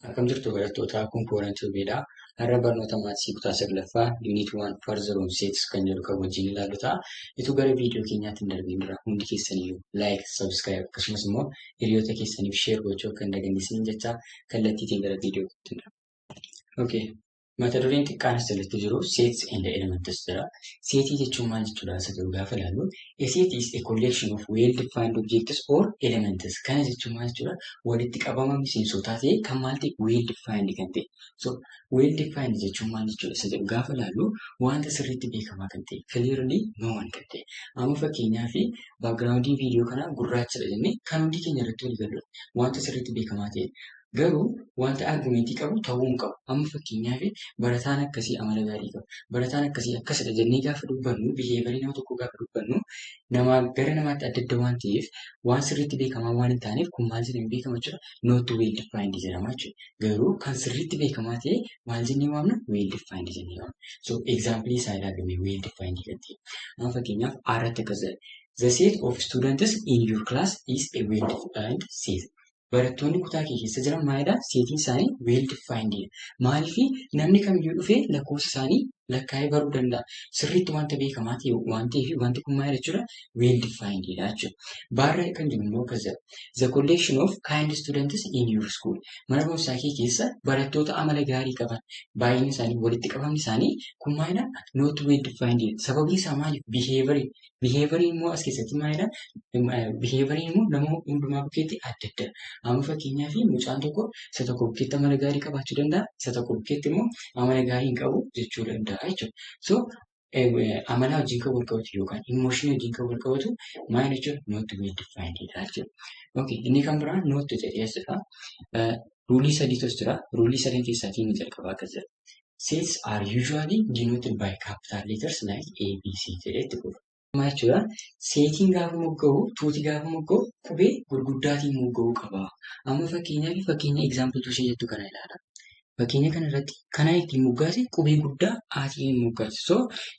Akkam jirtu barattoota, kun Kooran Tuubeedha. Har'a barnoota maatsii kutaa 9ffaa Unit 1 Further on Sets kan jedhu kan wajjin ilaallu ta'a. Ituu gara viidiyoo keenyaatti hin darbiin dura hundi keessaniyyuu like, subscribe akkasumas immoo hiriyoota keessaniif share gochuu akka hin daganne isiniin jecha kallattiitiin gara viidiyootti darba. Okay. Mata dureen xiqqaan as jalatti jiru Sets and Elements jedha. Seetii jechuun maal jechuudha isa jedhu gaafa ilaallu, a set is a collection of well defined objects or elements. Kana jechuun maal jechuudha? Walitti qabama miseensotaa ta'e kan maal ta'e, well defined kan ta'e. So well defined jechuun maal jechuudha isa jedhu gaafa ilaallu, wanta sirriitti beekamaa kan ta'e, clearly known kan ta'e. Amma fakkeenyaaf backgroundii viidiyoo kanaa gurraachadha jennee kan hundi keenya irratti walii galludha. Wanta sirriitti beekamaa ta'e. Garuu wanta argumentii qabu ta'uu hin qabu. Amma fakkeenyaaf barataan akkasii amala gaarii qaba. Barataan akkasii akkasidha jennee gaafa dubbannu, behaviorii nama tokkoo gaafa dubbannu, namaa gara namaatti adda adda waan ta'eef, waan sirriitti beekamaa waan hin taaneef, kun maal jedhamee beekama jechuudha? Not well defined jedhama jechuudha. Garuu kan sirriitti beekamaa ta'e maal jennee waamna? Well defined jennee waamna. So example isaa ilaalame well defined kan ta'e. Amma fakkeenyaaf irratti akkas jedha. The set of students in your class is a well defined set. Barattoonni kutaa kee keessa jiran maalidha? Seetiin isaanii well defined. Maaliif? Namni kamiyyuu dhufee lakkoofsa isaanii lakkaa'ee baruu danda'a. Sirriitti wanta beekamaa ta'e waan ta'eef, wanti kun maal jechuudha? Well defined dha jechuudha. Baarra kan jiru immoo akkas jedha. The collection of kind students in your school. Mana barumsaa kee keessa barattoota amala gaarii qaban baay'inni isaanii, walitti qabamni isaanii kun maalidha? Not well defined. Sababni isaa maaliif? Behavior. Behavior immoo as keessatti maalidha? Behavior immoo nama hundumaa bukkeetti adda adda. Amma fakkeenyaaf mucaan tokko isa tokko bukkeetti amala gaarii qabaachuu danda'a, isa tokko bukkeetti immoo amala gaarii hin qabu jechuu danda'a jechuudha. So amala wajjin kan wal qabatu yookaan emotionii wajjin kan wal qabatu maal jechuudha? Not well defined dha jechuudha. Okay, inni kan biraan note jedhee as jira. Ruleii sadiitu as jira. Ruleii sadan keessaatii inni jalqabaa akkas jedha. Sets are usually denoted by capital letters like A, B, C jedhee itti fufa. Maal jechuudha? Seetiin gaafa mogga'u, tuuti gaafa mogga'u, qubee gurguddaatiin mogga'uu qaba. Amma fakkeenyaaf fakkeenya example ishee jettu kana ilaala. Fakkeenya kana irratti kana ittiin moggaase qubee guddaa Aatiin moggaase. So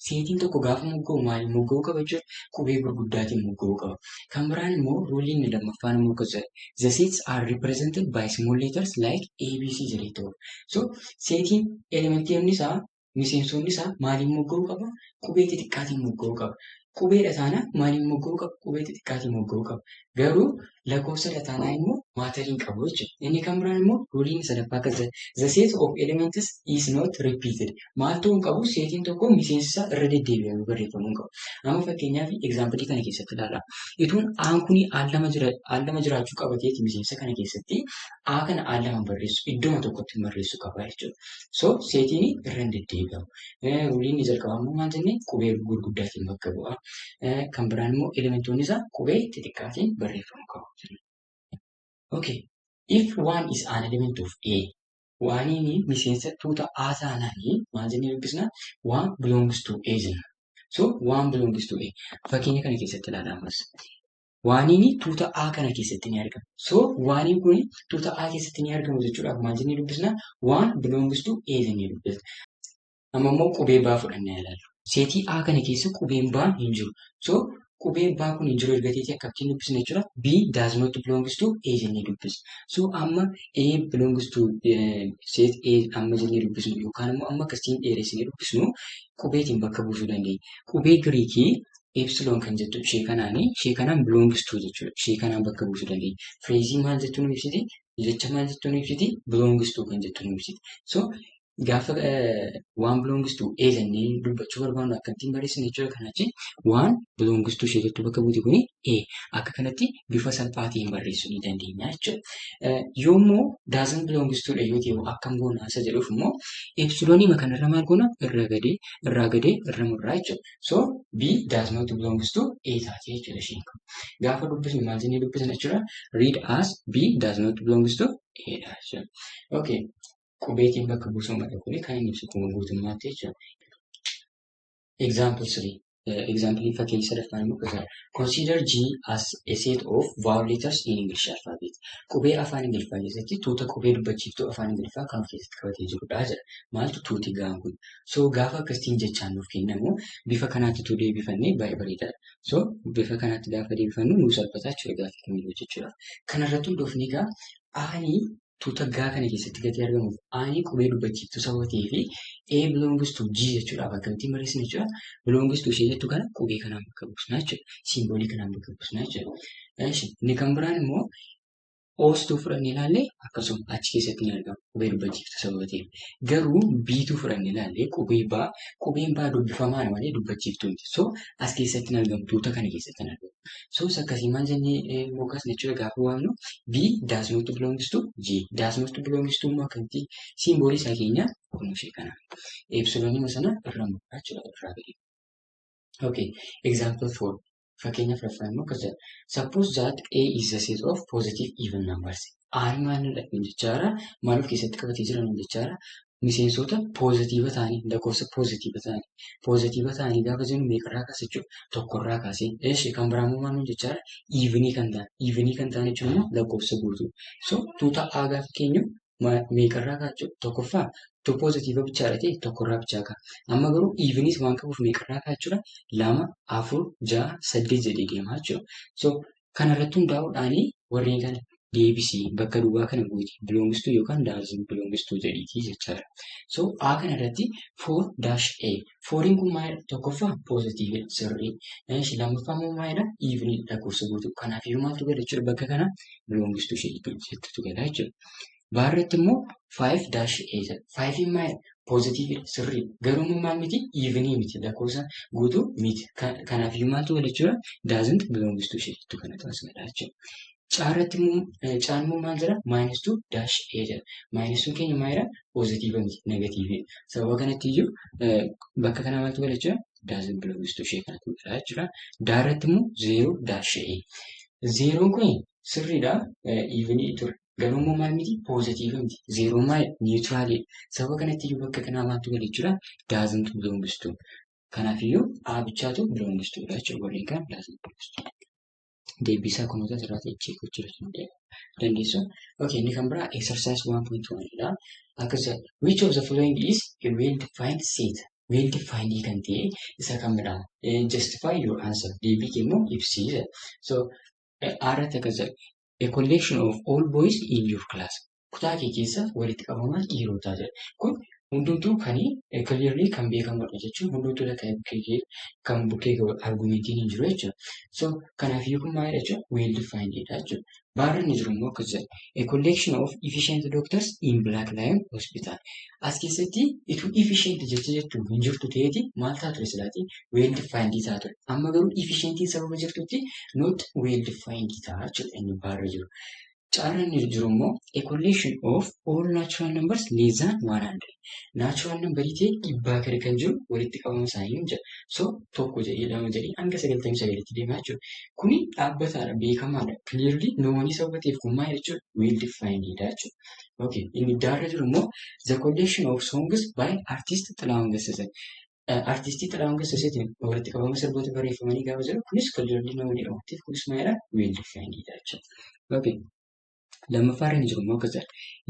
seetiin tokko gaafa mogga'u maaliin mogga'uu qaba jechuudha? Qubee gurguddaatiin mogga'uu qaba. Kan biraan immoo ruleiin inni lammaffaan immoo akkas jedha. The sets are represented by small letters like A, B, C jedhee ta'u. So seetiin elementoonni isaa, miseensonni isaa maaliin mogga'uu qaba? Qubee xixiqqaatiin mogga'uu qaba. Qubeedha taanaan maaliin mogga'uu qaba? Qubee xixiqqaatiin mogga'uu qaba. Garuu lakkoofsa taanaan immoo matterii hin qabu jechuudha. Inni kan biraan immoo ruleiin sadaffaa akkas jedha. The set of elements is not repeated. Maal ta'uu hin qabu? Seetiin tokko miseensi isaa irra deddeebi'amee barreeffamuu hin qabu. Amma fakkeenyaaf exampleii kana keessatti ilaala. Ituun aan kuni al lama jira, al lama jiraachuu qaba ta'eeti, miseensa kana keessatti A kana al lama barreessu, iddoo tokkotti barreessuu qaba jechuudha. So seetiin irra hin deddeebi'amu. Ruleiin inni jalqabaa immoo maal jennee? Qubee gurguddaatiin bakka bu'a. Kan biraan immoo elementoonni isaa qubee xixiqqaatiin barreeffamuu qabu. Okay. If one is an element of A, oneiin miseensa tuuta A taanaanii maal jennee dubbisna? One belongs to A jenna. So one belongs to A. Fakkeenya kana keessatti ilaala ammas. Oneiin tuuta A kana keessatti ni argama. So oneiin kun tuuta A keessatti ni argamu jechuudhaaf maal jennee dubbisna? One belongs to A jennee dubbisna. Amma immoo qubee baa fudhannee ilaallu. Seetii A kana keessa qubeen baa hin jiru. So qubeen baa kun hin jiru erga ta'eeti akkamittiin dubbisna jechuudha? B does not belongs to A jennee dubbisna. So amma A belongs to set A amma jennee dubbisnu yookaan immoo amma akkasiin dheeressinee dubbisnu, qubeetiin bakka buusuu dandeenya. Qubee Giriikii epsilon kan jettu ishee kanaan belongs to jechuudha. Ishee kanaan bakka buusuu dandeenya. Phraseii maal jettu nu ibsiti? Jecha maal jettu nu ibsiti? Belongs to kan jettu nu ibsiti. So gaafa one belongs to A jennee dubbachuu barbaannu akkamittiin barreessina jechuudha? Kanaachi one belongs to ishee jettu bakka buuti kuni A. Akka kanatti bifa salphaa ta'een barreessuu ni dandeenya jechuudha. Yoommoo doesn't belongs to dha yoo ta'e akkam goona isa jedhuuf immoo epsilonii kanarra maal goona? Irra gadee, irraa gadee irra murraa jechuudha. So B does not belongs to A taate jechuudha isheen kun. Gaafa dubbisnu maal jennee dubbisna jechuudha? Read as B does not belongs to A dha jechuudha. Okay. Qubeetiin bakka buusuu mala kuni kan inni ibsu kun guutummaatti jechuudha. Example 3. Example fakkeenya sadaffaan immoo gosa. Consider G as a set of vowel letters in English alphabet. Qubee afaan Ingiliffaa keessatti tuuta qubee dubbachiiftuu afaan Ingiliffaa kan of keessatti qabatee jirudha jedha. Maaltu tuuti gaan kun? So gaafa akkasitiin jechaan nuuf kennamu bifa kanaatti utuu deebifannee baay'ee bareedaadha. So bifa kanaatti gaafa deebifannu nuu salphata jechuudha gaaffii kamiyyuu hojjechuudhaaf. Kanarratti hundoofnee egaa aanii Tuuta gaa kana keessatti gatii argamuuf A'n qubee dubbachiiftuu sababa ta'ee fi A belongs to G jechuudhaaf akkamittiin barreessina jechuudha. Belongs to ishee jettu kana qubee kanaan bakka buusna jechuudha. Symbolii kanaan bakka buusna jechuudha. Inni kan biraan immoo O's fudhannee ilaallee akkasuma achi keessatti ni argama qubee dubbachiiftuu sababa ta'eef. Garuu B'tu fudhannee ilaallee qubee baa, qubeen baa dubbifamaadha malee dubbachiiftuu miti. So as keessatti hin argamu, tuuta kana keessatti hin argamu. So isa akkasii maal jennee moggaasna jechuudha gaafa waamnu B does not belongs to G. Does not belongs to immoo akkamitti symbolii isaa keenya kun ishee kana. Epsilonii sana irra mukaa jechuudha irraa gadi. Okay, example 4. Fakkeenya afuraffaa immoo akkas jedha. Suppose that A is the set of positive even numbers. A'n maalidha jechaadha? Maal of keessatti qabatee jiran jechaadha? Miseensota positive ta'anii, lakkoofsa positive ta'anii. Positive ta'anii gaafa jennu meeqarraa kaasa jechuudha? Tokkorraa kaasee. Eeshi kan biraa immoo maal jechaadha? Evenii kan ta'an. Evenii kan ta'an jechuun immoo lakkoofsa guutuu. So tuuta A gaafa keenyu meeqarraa ka'a jechuudha? Tokkoffaa positive bichaadha ta'e tokkorraa bichaa ka'a. Amma garuu eveniis waan qabuuf meeqarraa ka'a jechuudha? 2, 4, 6, 8 jedhee deema jechuudha. So kanarratti hundaa'uudhaani warreen kana deebisii bakka duwwaa kana guuti. Belongs to yookaan doesn't belongs to jedhiitii jechaadha. So A kanarratti 4 dash A. Fouriin kun maalidha? Tokkoffaa positivedha sirrii. Lammaffaa immoo maalidha? Evenii lakkoofsa guutuu. Kanaafiyyuu maaltu gala jechuudha bakka kana belongs to ishee jettutu gala jechuudha. Baarratti immoo 5 dash A jedha. 5 maalidha? Positivedha sirrii. Garuu immoo maal miti? Evenii miti. Lakkoofsa guutuu miti. Kanaafiyyuu maaltu gala jechuudha? Doesn't belongs to ishee jettu kanatu as gala jechuudha. Caarratti immoo caan immoo maal jedha? Minus 2 dash A jedha. Minus 2 keenya maalidha? Positive miti. Negativedha. Sababa kanatti iyyuu bakka kana maaltu gala jechuudha? Doesn't belongs to ishee kanatu gala jechuudha. Daarratti immoo 0 dash A. Zeroon kun sirriidha. Evenii ture. Garuu immoo maal miti? Positive miti. Zeroon maalidha? Neutralidha. Sababa kanatti iyyuu bakka kanaa maaltu gala jechuudha? Doesn't belongs to. Kanaafiyyuu A bichaatu belongs to dha jechuudha. Warreen kaan doesn't belongs to. Deebisaa kunuunsa asirraa check gochuu dandeessu. Okay, inni kan biraa exercise 1.1 dha. Akkas jedha. Which of the following is a well defined set? Well defined kan ta'e isa kamidha? Justify your answer. Deebii kee immoo ibsi jedha. So irratti akkas jedha. A collection of all boys in your class. Kutaa kee keessa walitti qabama dhiirotaa jedha. Kun hundumtuu kan clearly kan beekamudha jechuun hundumtuu kan bukkee argumentiin hin jiru jechuudha. So kanaafiyyuu kun maalidha jechuudha? Well defined dha jechuudha. Baarri inni jiru immoo akkas jedha. A collection of efficient doctors in Black Lion Hospital. As keessatti ituu efficient jecha jettu hin jirtu ta'eeti maal ta'a ture silaati? Well defined ta'a ture. Amma garuu efficientiin sababa jirtutti not well defined ta'a jechuudha inni baarra jiru. Caarra inni jiru immoo a collection of all natural numbers less than 100. Natural numberii ta'e dhibbaa gadi kan jiru walitti qabama isaanii jedha. So tokko jedhee lama jedhee hanga 99tti deemaa jechuudha. Kuni dhaabbataadha, beekamaadha. Clearly knownii sababa ta'eef kun maal jechuudha? Well defined dha jechuudha. Okay. Inni daarra jiru immoo the collection of songs by artist Xilahuun Gassasee. Artistii Xilahuun Gassaseetiin walitti qabama sirboota barreeffamanii gaafa jiru kunis clearly knownidha waan ta'eef kunis maalidha? Well defined dha jechuudha. Okay. Lammaffaa irra inni jiru immoo akkas jedha.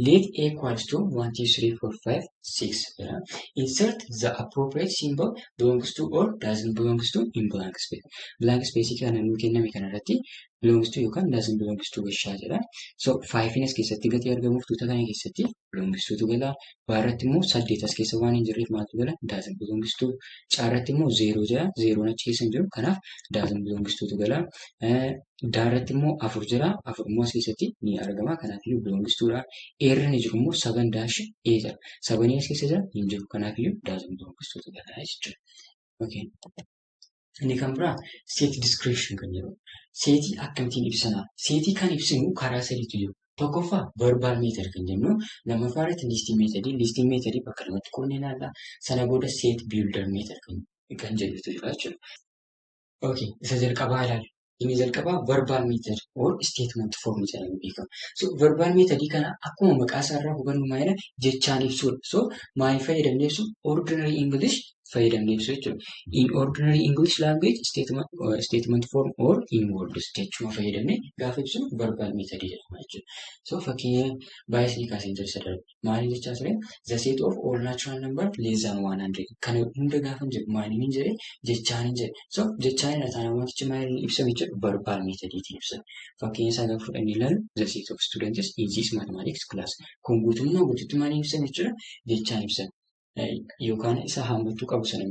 Let A equals to 1, 2, 3, 4, 5, 6 jedha. Insert the appropriate symbol belongs to or doesn't belongs to in blank space. Blank space kana nuu kenname kanarratti belongs to yookaan doesn't belongs to gashaa jedha. So 5 as keessatti gatii argamuuf tuuta kana keessatti belongs to tu gala. Baarratti immoo 8 as keessa waan hin jirreef maaltu gala? Doesn't belongs to. Caarratti immoo 0 jira. 0 achi keessa hin jiru. Kanaaf doesn't belongs to tu gala. Daarratti immoo 4 jira. 4 immoo as keessatti ni argama. Kanaafiyyuu belongs to dha. Eerri inni jiru immoo 7 dash A jira. 7 as keessa jira hin jiru. Kanaafiyyuu doesn't belongs to tu gala jechuudha. Okay. Inni kan biraa set description kan jedhu. Setii akkamittiin ibsina? Setii kan ibsinu karaa sadiitu jiru. Tokkoffaa verbal method kan jennu, lammaffaa irratti listing method, listing method bakka lamatti qoodnee ilaalla. Sana booda set builder method kan jedhutu jira jechuudha. Okay, isa jalqabaa ilaalla. Inni jalqabaa verbal method or statement form jedhamee beekama. So verbal method kana akkuma maqaa isaa irraa hubannu maalidha? Jechaan ibsuudha. So maaliif fayyadamnee ibsu? Ordinary English fayyadamnee ibsu jechuudha. In ordinary English language statement form or in words jechuma fayyadamnee gaafa ibsinu verbal method jedhama jechuudha. So fakkeenya baay'ee kaasee jiru isa darbe. Maali jechaa ture? The set of all natural number less than 100. Kana hunda gaafa jedhu maaliin hin jedhe jechaan hin jedhe. So jechaan irra taanaan wantichi maaliin ibsame jechuudha? Verbal methodiitiin ibsame. Fakkeenya isaa gaafa fudhannee ilaallu the set of students in this mathematics class. Kun guutummaa guutuutti maaliin ibsame jechuudha? Jechaan ibsame. Yookaan isa hammattuu qabu sana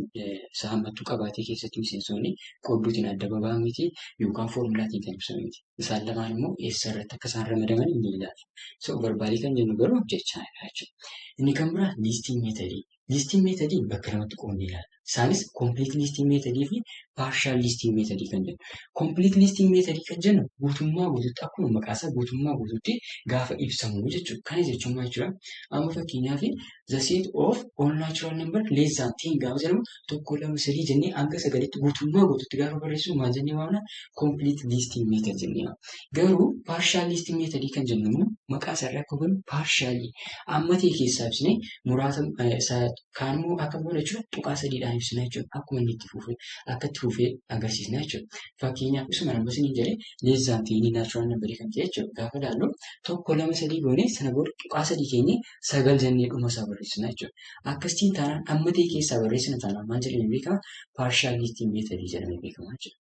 isa hammattuu qabaatee keessatti miseensonni qoodduutiin adda baba'an miti yookaan foormulaatiin kan ibsamu miti. Isaan lamaan immoo eessa irratti akka isaan ramadaman ni ilaalla. So verbalii kan jennu garuu jechaanidha jechuudha. Inni kan biraa listing methodii. Listing methodii bakka lamatti qoodnee ilaalla. Isaanis complete listing methodii fi partial listing methodii kan jennu. Complete listing methodii kan jennu guutummaa guutuutti akkuma maqaa isaa guutummaa guutuutti gaafa ibsamu jechuudha. Kana jechuun maal jechuudha? Amma fakkeenyaaf the set of all natural number less than 10 gaafa jedhamu 1 2 3 jennee hanga 9tti guutummaa guutuutti gaafa barreessinu maal jennee waamna? Complete listing method jennee waamna. Garuu partial listing methodii kan jennu immoo maqaa isaarraa akka hubannu partially amma ta'e keessaa ibsinee muraasa isaa kaan immoo akka goone jechuudha tuqaa sadiidhaan ibsina jechuudha. Akkuma inni itti fufee akka itti fufee agarsiisna jechuudha. Fakkeenyaaf isuma nama isiniin jedhe less than 10 natural number kan ta'e jechuudha. Gaafa ilaallu 1 2 3 goonee sana booda tuqaa sadii keenye 9 jennee dhuma isaa barreessina jechuudha. Akkasiin taanaan amma ta'e keessaa barreessina taanaan maal jedhamee beekama? Partial listing method jedhamee beekama jechuudha.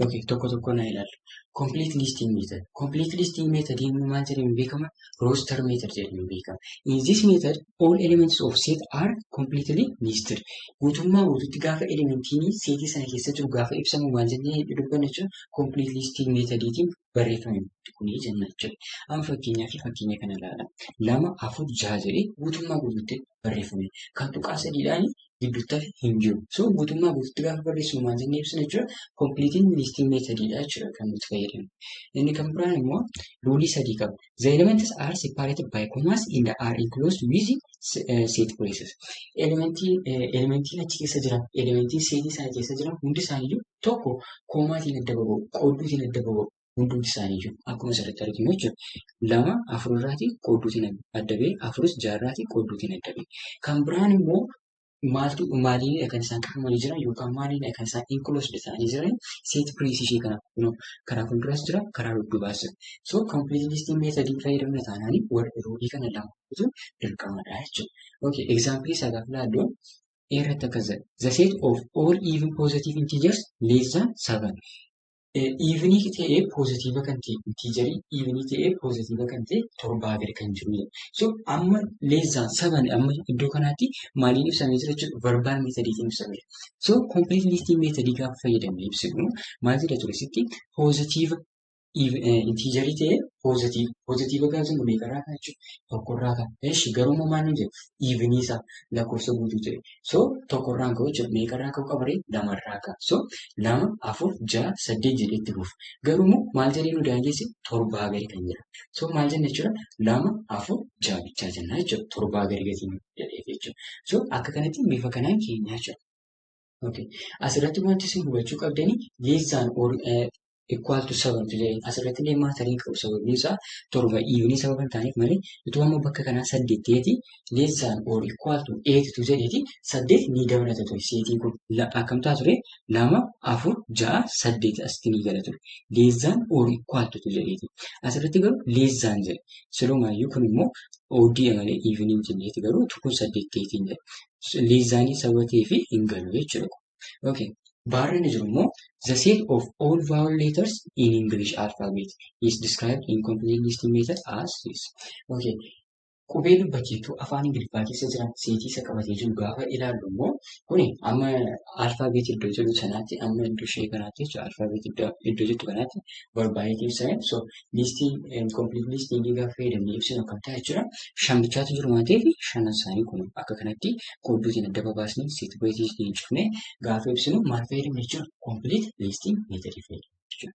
Okay, tokko tokko naa ilaallu. Complete listing method. Complete listing method immoo maal jedhamee beekama? Roster method jedhamee beekama. In this method, all elements of set are completely listed. Guutummaa guutuutti gaafa elementiin seetii sana keessa jiru gaafa ibsamu maal jennee dubbanna jechuudha? Complete listing methodiitiin barreeffame kuni jenna jechuudha. Amma fakkeenyaaf fakkeenya kana ilaala. 2 4 6 jedhee guutummaa guutuutti barreeffame. Kan tuqaa sadiidhaan gidduutti hafe hin jiru. So guutummaa guutuutti gaafa barreessinu maal jennee ibsina jechuudha? Complete listing methodidha jechuudha kan nuti fayyadamnu. Inni kan biraan immoo rulii sadii qaba. The elements are separated by commas and are enclosed with set braces. Elementiin achi keessa jiran, elementiin seetii sana keessa jiran hundi isaaniiyyuu tokko koomaatiin adda baba'u, qoodduutiin adda baba'u. Hundumti isaaniiyyuu akkuma asirratti arginu jechuudha. 2 4 irraatii qoodduutiin adda ba'e, 4 6 irraatii qoodduutiin adda ba'e. Kan biraan immoo maaliinidha kan isaan qabamanii jiran yookaan maaliinidha kan isaan enclosed ta'anii jiran set brace ishee kana kunoo karaa fuulduraas jira karaa dudduubaas jira. So complete listing method fayyadamna taanaan warra rulii kana lama guutuun dirqamadha jechuudha. Okay, example isaa gaafa ilaallu irratti akkas jedha. The set of all even positive integers less than 7. Evenii ta'ee positive kan ta'e integerii evenii ta'ee positive kan ta'e 7 gadi kan jirudha. So amma less than 7 amma iddoo kanaatti maaliin ibsamee jira jechuudha? Verbal methodiitiin ibsamee jira. So complete listing methodii gaafa fayyadamnee ibsinu maal jedha ture sitti positive integerii ta'ee positive positive gaafa jennu meeqarraa ka'a jechuudha? Tokkorraa ka'a. Eshi garuu immoo maal nuun jedhe? Evenii isaa lakkoofsa guutuu ta'e. So tokkorraan ka'u jechuudha. Meeqarraa ka'uu qaba ree? Lamarraa ka'a. So 2 4 6 8 jedhee itti fufa. Garuu immoo maal jedhee nu daangesse? 7 gadi kan jedha. So maal jenna jechuudha? 2 4 6 bichaa jenna jechuudha. 7 gadi gatiin jedhee jechuudha. So akka kanatti bifa kanaan keenya jechuudha. Okay. Asirratti wanti isin hubachuu qabdanii less than or equal to 7 jedhee asirratti illee maatarii qabu sababni isaa 7 evenii sababa hin taaneef malee utuu amma bakka kanaa 8 ta'eeti less than or equal to 8 jedheeti 8 ni dabalata ture. Seetiin kun akkam ta'a ture? 2 4 6 8 asitti ni gala ture. Less than or equal to jedheeti. Asirratti garuu less than jedhe. Silumaayyuu kun immoo oddii malee evenii hin jenneeti garuu kun 8 ta'eetiin jedhe. Less thanii sababa ta'eef hin galu jechuudha. Okay. Barri inni jiru immoo the set of all vowel letters in English alphabet is described in complete listing method as this. Okay. Qubee dubbachiiftuu afaan Ingiliffaa keessa jiran seetii isa qabatee jiru gaafa ilaallu immoo kuni amma alfaabeetii iddoo jedhu sanaatti amma iddoo ishee kanaatti jechuudha alfaabeetii iddoo jettu kanaatti barbaadeetii ibsame. So listing complete listing gaafa fayyadamnee ibsinu akkam ta'a jechuudha. Shan bichaatu jiru waan ta'eef shanan isaanii kun akka kanatti qoodduutiin adda babaasnee set bracetiin cufnee gaafa ibsinu maal fayyadamne jechuudha? Complete listing method fayyadamne jechuudha.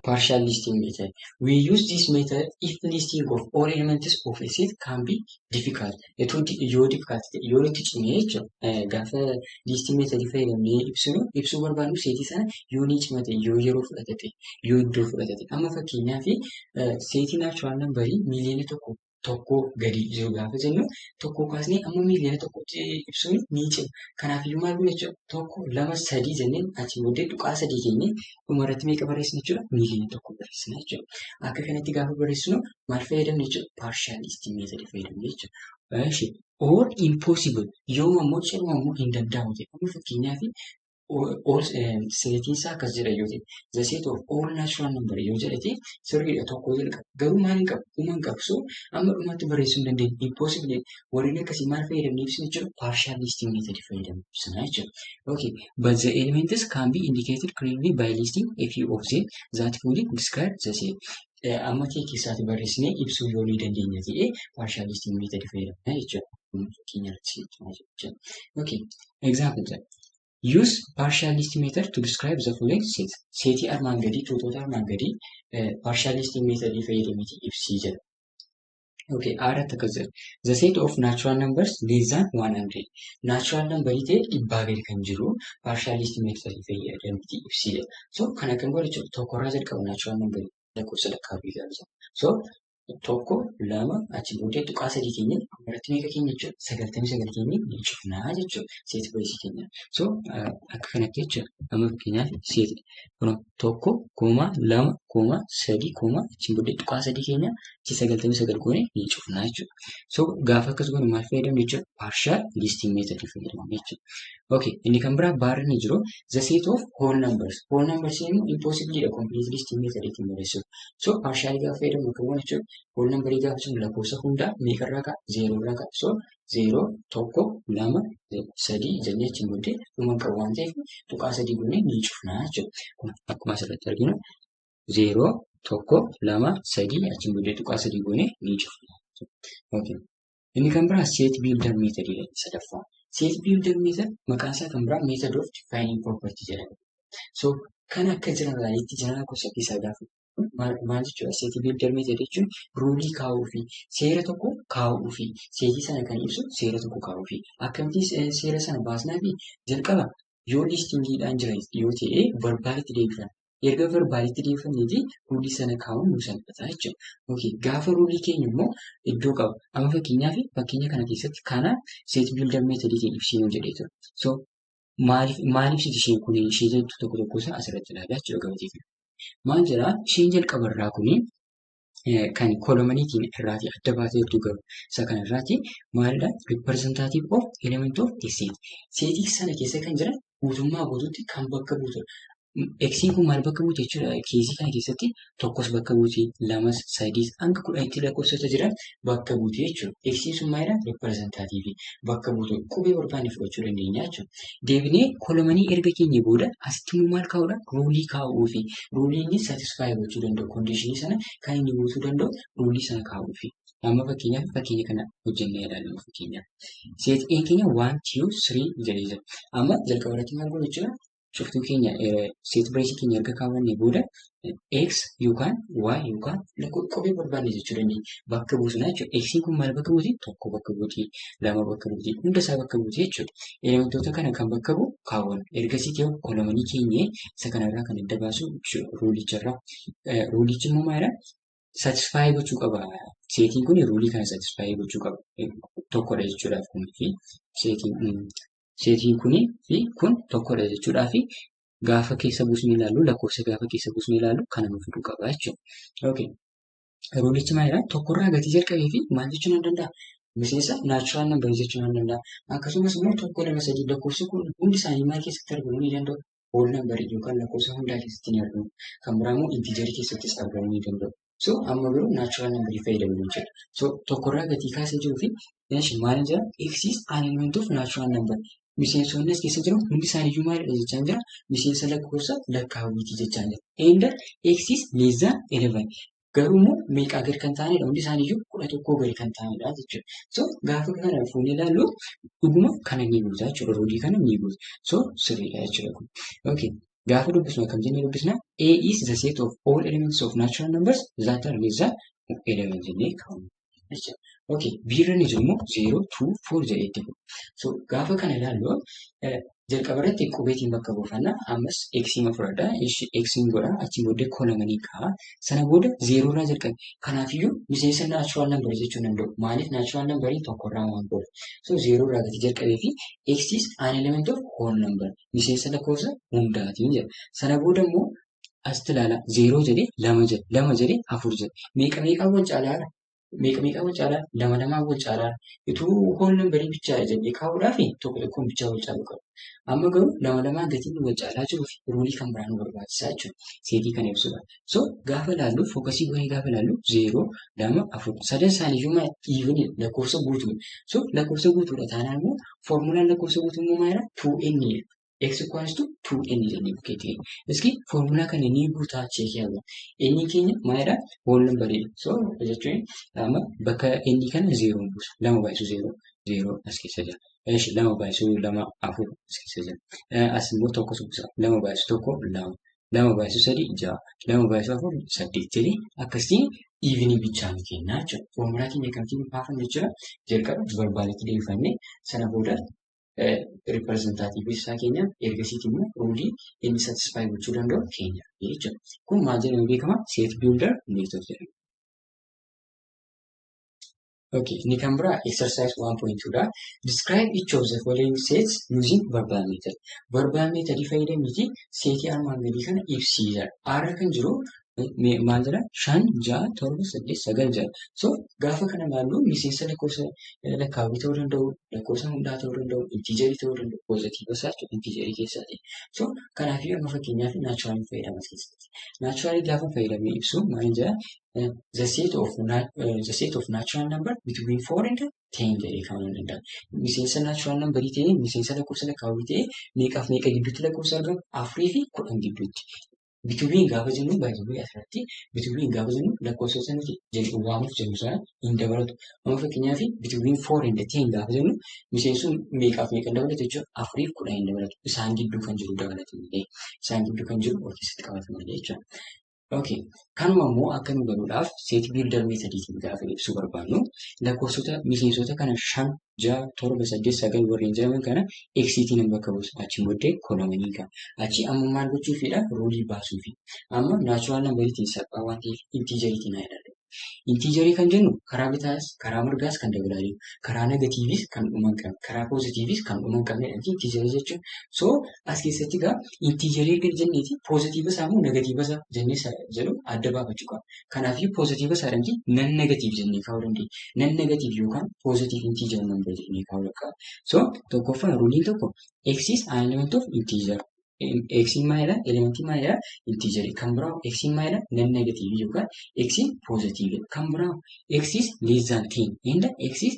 Partial listing method. We use this method if listing of all elements of a set can be difficult. Itoo yoo difficult ta'e yoo nutti cimee jechuudha. Gaafa listing method fayyadamnee ibsinu ibsuu barbaadnu seetii sana yoo ni cimate yoo yeroo fudhate yoo iddoo fudhate. Amma fakkeenyaaf seetii natural numberii miiliyoona 1 Tokkoo gadi jiru gaafa jennu, tokko kaasnee amma 1,000,000tti ibsuun ni cima. Kanaafiyyuu maal goona jechuudha? Tokko, lama, sadii jennee achi booddee tuqaa sadii keenyee dhumarratti meeqa barreessina jechuudha? 1,000,000 barreessina jechuudha. Akka kanatti gaafa barreessinu maal fayyadamne jechuudha? Partial listing method fayyadamne jechuudha. Or impossible, yooma immoo ciruma immoo hin danda'amu ta'e, amma fakkeenyaaf all setiin isaa akkas jedha yoo ta'e, the set of all natural number yoo jedhate, sirriidha, tokko jalqaba. Garuu maal hin qabu? Dhuma hin qabu. So amma dhumaatti barreessuu hin dandeenye. Impossible warreen akkasii maal fayyadamne ibsina jechuudha? Partial listing method fayyadamne ibsina jechuudha. Okay, but the elements can be indicated clearly by listing a few of them that fully describe the set. Amma kee keessaatti barreessinee ibsuu yoo ni dandeenya ta'e, partial listing method fayyadamna jechuudha. Fakkeenya irratti jechuudha. Okay, example jedha. Use partial list method to describe the following set. Seetii armaan gadii, tuutota armaan gadii partial listing method fayyadameeti ibsii jedha. Okay, irratti akkas jedha. The set of natural numbers less than 100. Natural number ta'e 100 gadi kan jiru partial list method fayyadameeti ibsii jedha. So kana kan godhu jechuudha, tokkorraa jalqaba natural number lakkoofsa lakkaa'uu gaafa. So tokko, lama, achi booddee tuqaa sadii keenya irratti meeqa keenya jechuudha? 99 keenya ni cufnaa jechuudha. Set brace keenya. So akka kanatti jechuudha. Amma fakkeenyaaf set kun tokko, comma, lama, comma, sadii, comma, achi booddee tuqaa sadii keenya achi 99 goone ni cufnaa jechuudha. So gaafa akkas goone maal fayyadamne jechuudha? Partial listing method fayyadamne jechuudha. Okay, inni kan biraa baarri ni jiru the set of whole numbers. Whole numbers immoo impossible dha complete listing method ittiin barreessuuf. So partial gaafa fayyadamnu akka goone jechuudha. Whole number gaafa jennu lakkoofsa hundaa meeqarraa ka'a? Zeeroo irraa ka'a. So zeeroo, tokko, lama, sadii jennee achiin booddee dhuma qabu waan ta'eef tuqaa sadii goonee ni cufnaa jechuudha. Kun akkuma asirratti arginu zeeroo, tokko, lama, sadii, achiin booddee tuqaa sadii goonee ni cufna. Okay. Inni kan biraa set builder method dha sadaffaa. Set builder method maqaan isaa kan biraa method of defining property jedhama. So kan akka generalitti general concept isaa gaafa maal jechuudha? Set builder method jechuun rule kaa'uu fi seera tokko kaa'uu fi seetii sana kan ibsu seera tokko kaa'uu fi akkamitti seera sana baasnaa fi jalqaba yoo listingiidhaan jira yoo ta'e verbalitti deebifanna. Erga verbalitti deebifanneeti rule sana kaa'uun nu salphata jechuudha. Okay, gaafa rule keenya immoo iddoo qaba. Amma fakkeenyaaf fakkeenya kana keessatti kana set builder methodiitiin ibsinuu jedhee ture. So maaliif maal ibsiti isheen kun ishee jettu tokko tokko isaa asirratti ilaalaa jechuudha gabatee kana. Maal jedhaa? Isheen jalqabarraa kuni kan columniitiin irraatii adda baatee jirtu garuu isa kanarraati maalidha? Representative of element of a set. Seetii sana keessa kan jiran guutummaa guutuutti kan bakka buutudha. Xiin kun maal bakka buute jechuudha? Case kana keessatti tokkos bakka buuti, lamas, sadiis, hanga 10tti lakkoofsota jiran bakka buute jechuudha. Xiin sun maalidha? Representative bakka buutu qubee barbaanne fudhachuu dandeenya jechuudha. Deebinee column erga keenya booda asitti immoo maal kaa'uudha? Rule kaa'uu fi rule inni satisfy gochuu danda'u, condition sana kan inni guutuu danda'u rule sana kaa'uu fi. Amma fakkeenyaaf fakkeenya kana hojjennee ilaallu fakkeenyaaf. Set A keenya one, two, three jedhee jira. Amma jalqaba irratti maal goona jechuudha? Cuftuu keenya set brace keenya erga kaawwannee booda X yookaan Y yookaan qubee barbaanne jechuu dandeenya. Bakka buusna jechuudha. X'n kun maal bakka buuti? Tokko bakka buuti, lama bakka buuti, hunda isaa bakka buuti jechuudha. Elementoota kana kan bakka bu'u kaawwanna. Ergasii ta'u column keenya isa kanarraa kan adda baasu rulicharraa. Rulichi immoo maalidha? Satisfy gochuu qaba. Seetiin kun rule kana satisfy gochuu qaba. Tokkodha jechuudhaaf kunii fi seetiin kunii fi kun tokkodha jechuudhaa fi gaafa keessa buusnee ilaallu, lakkoofsa gaafa keessa buusnee ilaallu kana nu fiduu qaba jechuudha. Okay. Rulichi maalidha? Tokkorraa gatii jalqabee fi maal jechuu nan danda'a? Miseensa natural number jechuu nan danda'a. Akkasumas immoo tokko, lama, sadii lakkoofsi kun hundi isaanii maal keessatti argamuu ni danda'u? Whole number yookaan lakkoofsa hundaa keessatti ni argamu. Kan biraa immoo integer keessattis argamuu ni danda'u. So amma garuu natural number fayyadamuu jechuudha. So tokkorraa gatii kaasee jiruu fi maal jira? X is an element of natural number. Miseensonni as keessa jiran hundi isaaniiyyuu maalidha jechaa jira? Miseensa lakkoofsa lakkaawwiiti jechaa jira. And X is less than 11. Garuu immoo meeqaa gadi kan ta'anidha? Hundi isaaniiyyuu 11 gadi kan ta'anidha jechuudha. So gaafa kana fuunee ilaallu dhuguma kana ni guuta jechuudha. Rule kana ni guuta. So sirriidha jechuudha kun. Okay. Gaafa dubbisnu akkam jennee dubbisna? A is the set of all elements of natural numbers that are less than 11 jennee kaa'u. Okay. B irra ni jiru immoo 0, 2, 4 jedhee itti fufa. So gaafa kana ilaallu Jalqaba irratti qubeetiin bakka buufanna. Ammas x ma fudhadha. X godha. Achiin booddee columnii kaa'a. Sana booda 0 irraa jalqabe. Kanaafiyyuu miseensa natural number jechuu hin danda'u. Maaliif natural number tokkorraa waan godha. So 0 irraa gati jalqabee fi x is an element of whole number. Miseensa lakkoofsa hundaatiin jedha. Sana booda immoo asitti ilaala. 0 jedhee 2 jedhe. 2 jedhee 4 jedhe. Meeqa meeqaan wal caalaa? Meeqa meeqaan wal caalaa? Lama lamaan wal caalaa. Utuu whole number bichaa jedhee kaa'uudhaaf tokko tokkoon bichaa wal caaluu qaba. Amma garuu lama lamaan gatiin wal caalaa jiruu fi rulii kan biraa nu barbaachisaa jechuudha. Setii kana ibsuudha. So gaafa ilaallu focusii goonee gaafa ilaallu 0, 2, 4 sadan isaaniiyyuu maal even lakkoofsa guutuudha. So lakkoofsa guutuudha taanaan immoo foormulaan lakkoofsa guutuu immoo maalidha? 2n dha. X equals to 2n jennee bukkeetti kenna. Iski foormulaa kana ni guutaa checkii haa goonu. N keenya maalidha? Whole number dha. So jechuun amma bakka n kana 0 buusa. 2 baay'isu 0 0 as keessa jira. Eeshi 2 baay'isu 2 4 as keessa jira. As immoo tokko buusa. 2 baay'isu 1 2. 2 baay'isu 3 6. 2 baay'isu 4 8 jedhee akkasiin evenii bichaa nu kenna jechuudha. Foormulaa keenya akkamittiin baafanna jechuudha. Jalqaba verbalitti deebifannee sana booda representative isaa keenya ergasiitii immoo rulii inni satisfy gochuu danda'u keenya jechuudha. Kun maal jedhamee beekama? Set builder method jedhama. Okay, inni kan biraa exercise 1.2 dha. Describe each of the following sets using verbal method. Verbal method fayyadamiiti setii armaan gadii kana ibsii jedha. R kan jiru maal jedha? 5, 6, 7, 8, 9 jedha. So gaafa kana ilaallu miseensa lakkoofsa lakkaawwii ta'uu danda'u, lakkoofsa hundaa ta'uu danda'u, integerii ta'uu danda'u, positive isaa jechuudha integerii keessaati. So kanaafiyyuu amma fakkeenyaaf naturalii fayyadama as keessatti. Naturalii gaafa fayyadamee ibsu maal jedha? The set of natural number between 4 and 10 jedhee kaa'uu ni danda'a. Miseensa natural number ta'ee miseensa lakkoofsa lakkaawwii ta'ee meeqaaf meeqa gidduutti lakkoofsa argamu? 4 fi 10 gidduutti. Between gaafa jennu baay'ee asirratti between gaafa jennu lakkoofsota nuti waamuuf jennu sana hin dabalatu. Amma fakkeenyaaf between 4 and 10 gaafa jennu miseensuun meeqaaf meeqa hin dabalatu jechuudha. 4 fi 10 hin dabalatu. Isaan gidduu kan jiru dabalatu malee. Isaan gidduu kan jiru of keessatti qabatu malee jechuudha. Okay. Kanuma immoo akka nu galuudhaaf set builder methodiitiin gaafa ibsuu barbaannu lakkoofsota miseensota kana 5, 6, 7, 8, 9 warreen jedhaman kana xiitiin bakka buusa. Achiin booddee columnii qaba. Achi amma maal gochuufidha? Rulii baasuufi. Amma natural numberiitiin salphaa waan ta'eef integeriitiin haa ilaallu. Integerii kan jennu karaa bitaas karaa mirgaas kan dabalaa jiru, karaa negativeis kan dhuma hin qabne, karaa positiveis kan dhuma hin qabnedha integerii jechuun. So as keessatti egaa integerii erga jenneeti positive isaa moo negative isaa jennee jedhu adda baafachuu qabna. Kanaafiyyuu positive isaa jedhamti non negative jennee kaa'uu dandeenya. Non negative yookaan positive integer number jennee kaa'uu qabna. So tokkoffaan ruliin tokko x is an element of integer. X maalidha? Elementii maalidha? Integerii. Kan biraa x maalidha? Non negative yookaan x positive. Kan biraa x is less than 10 and x is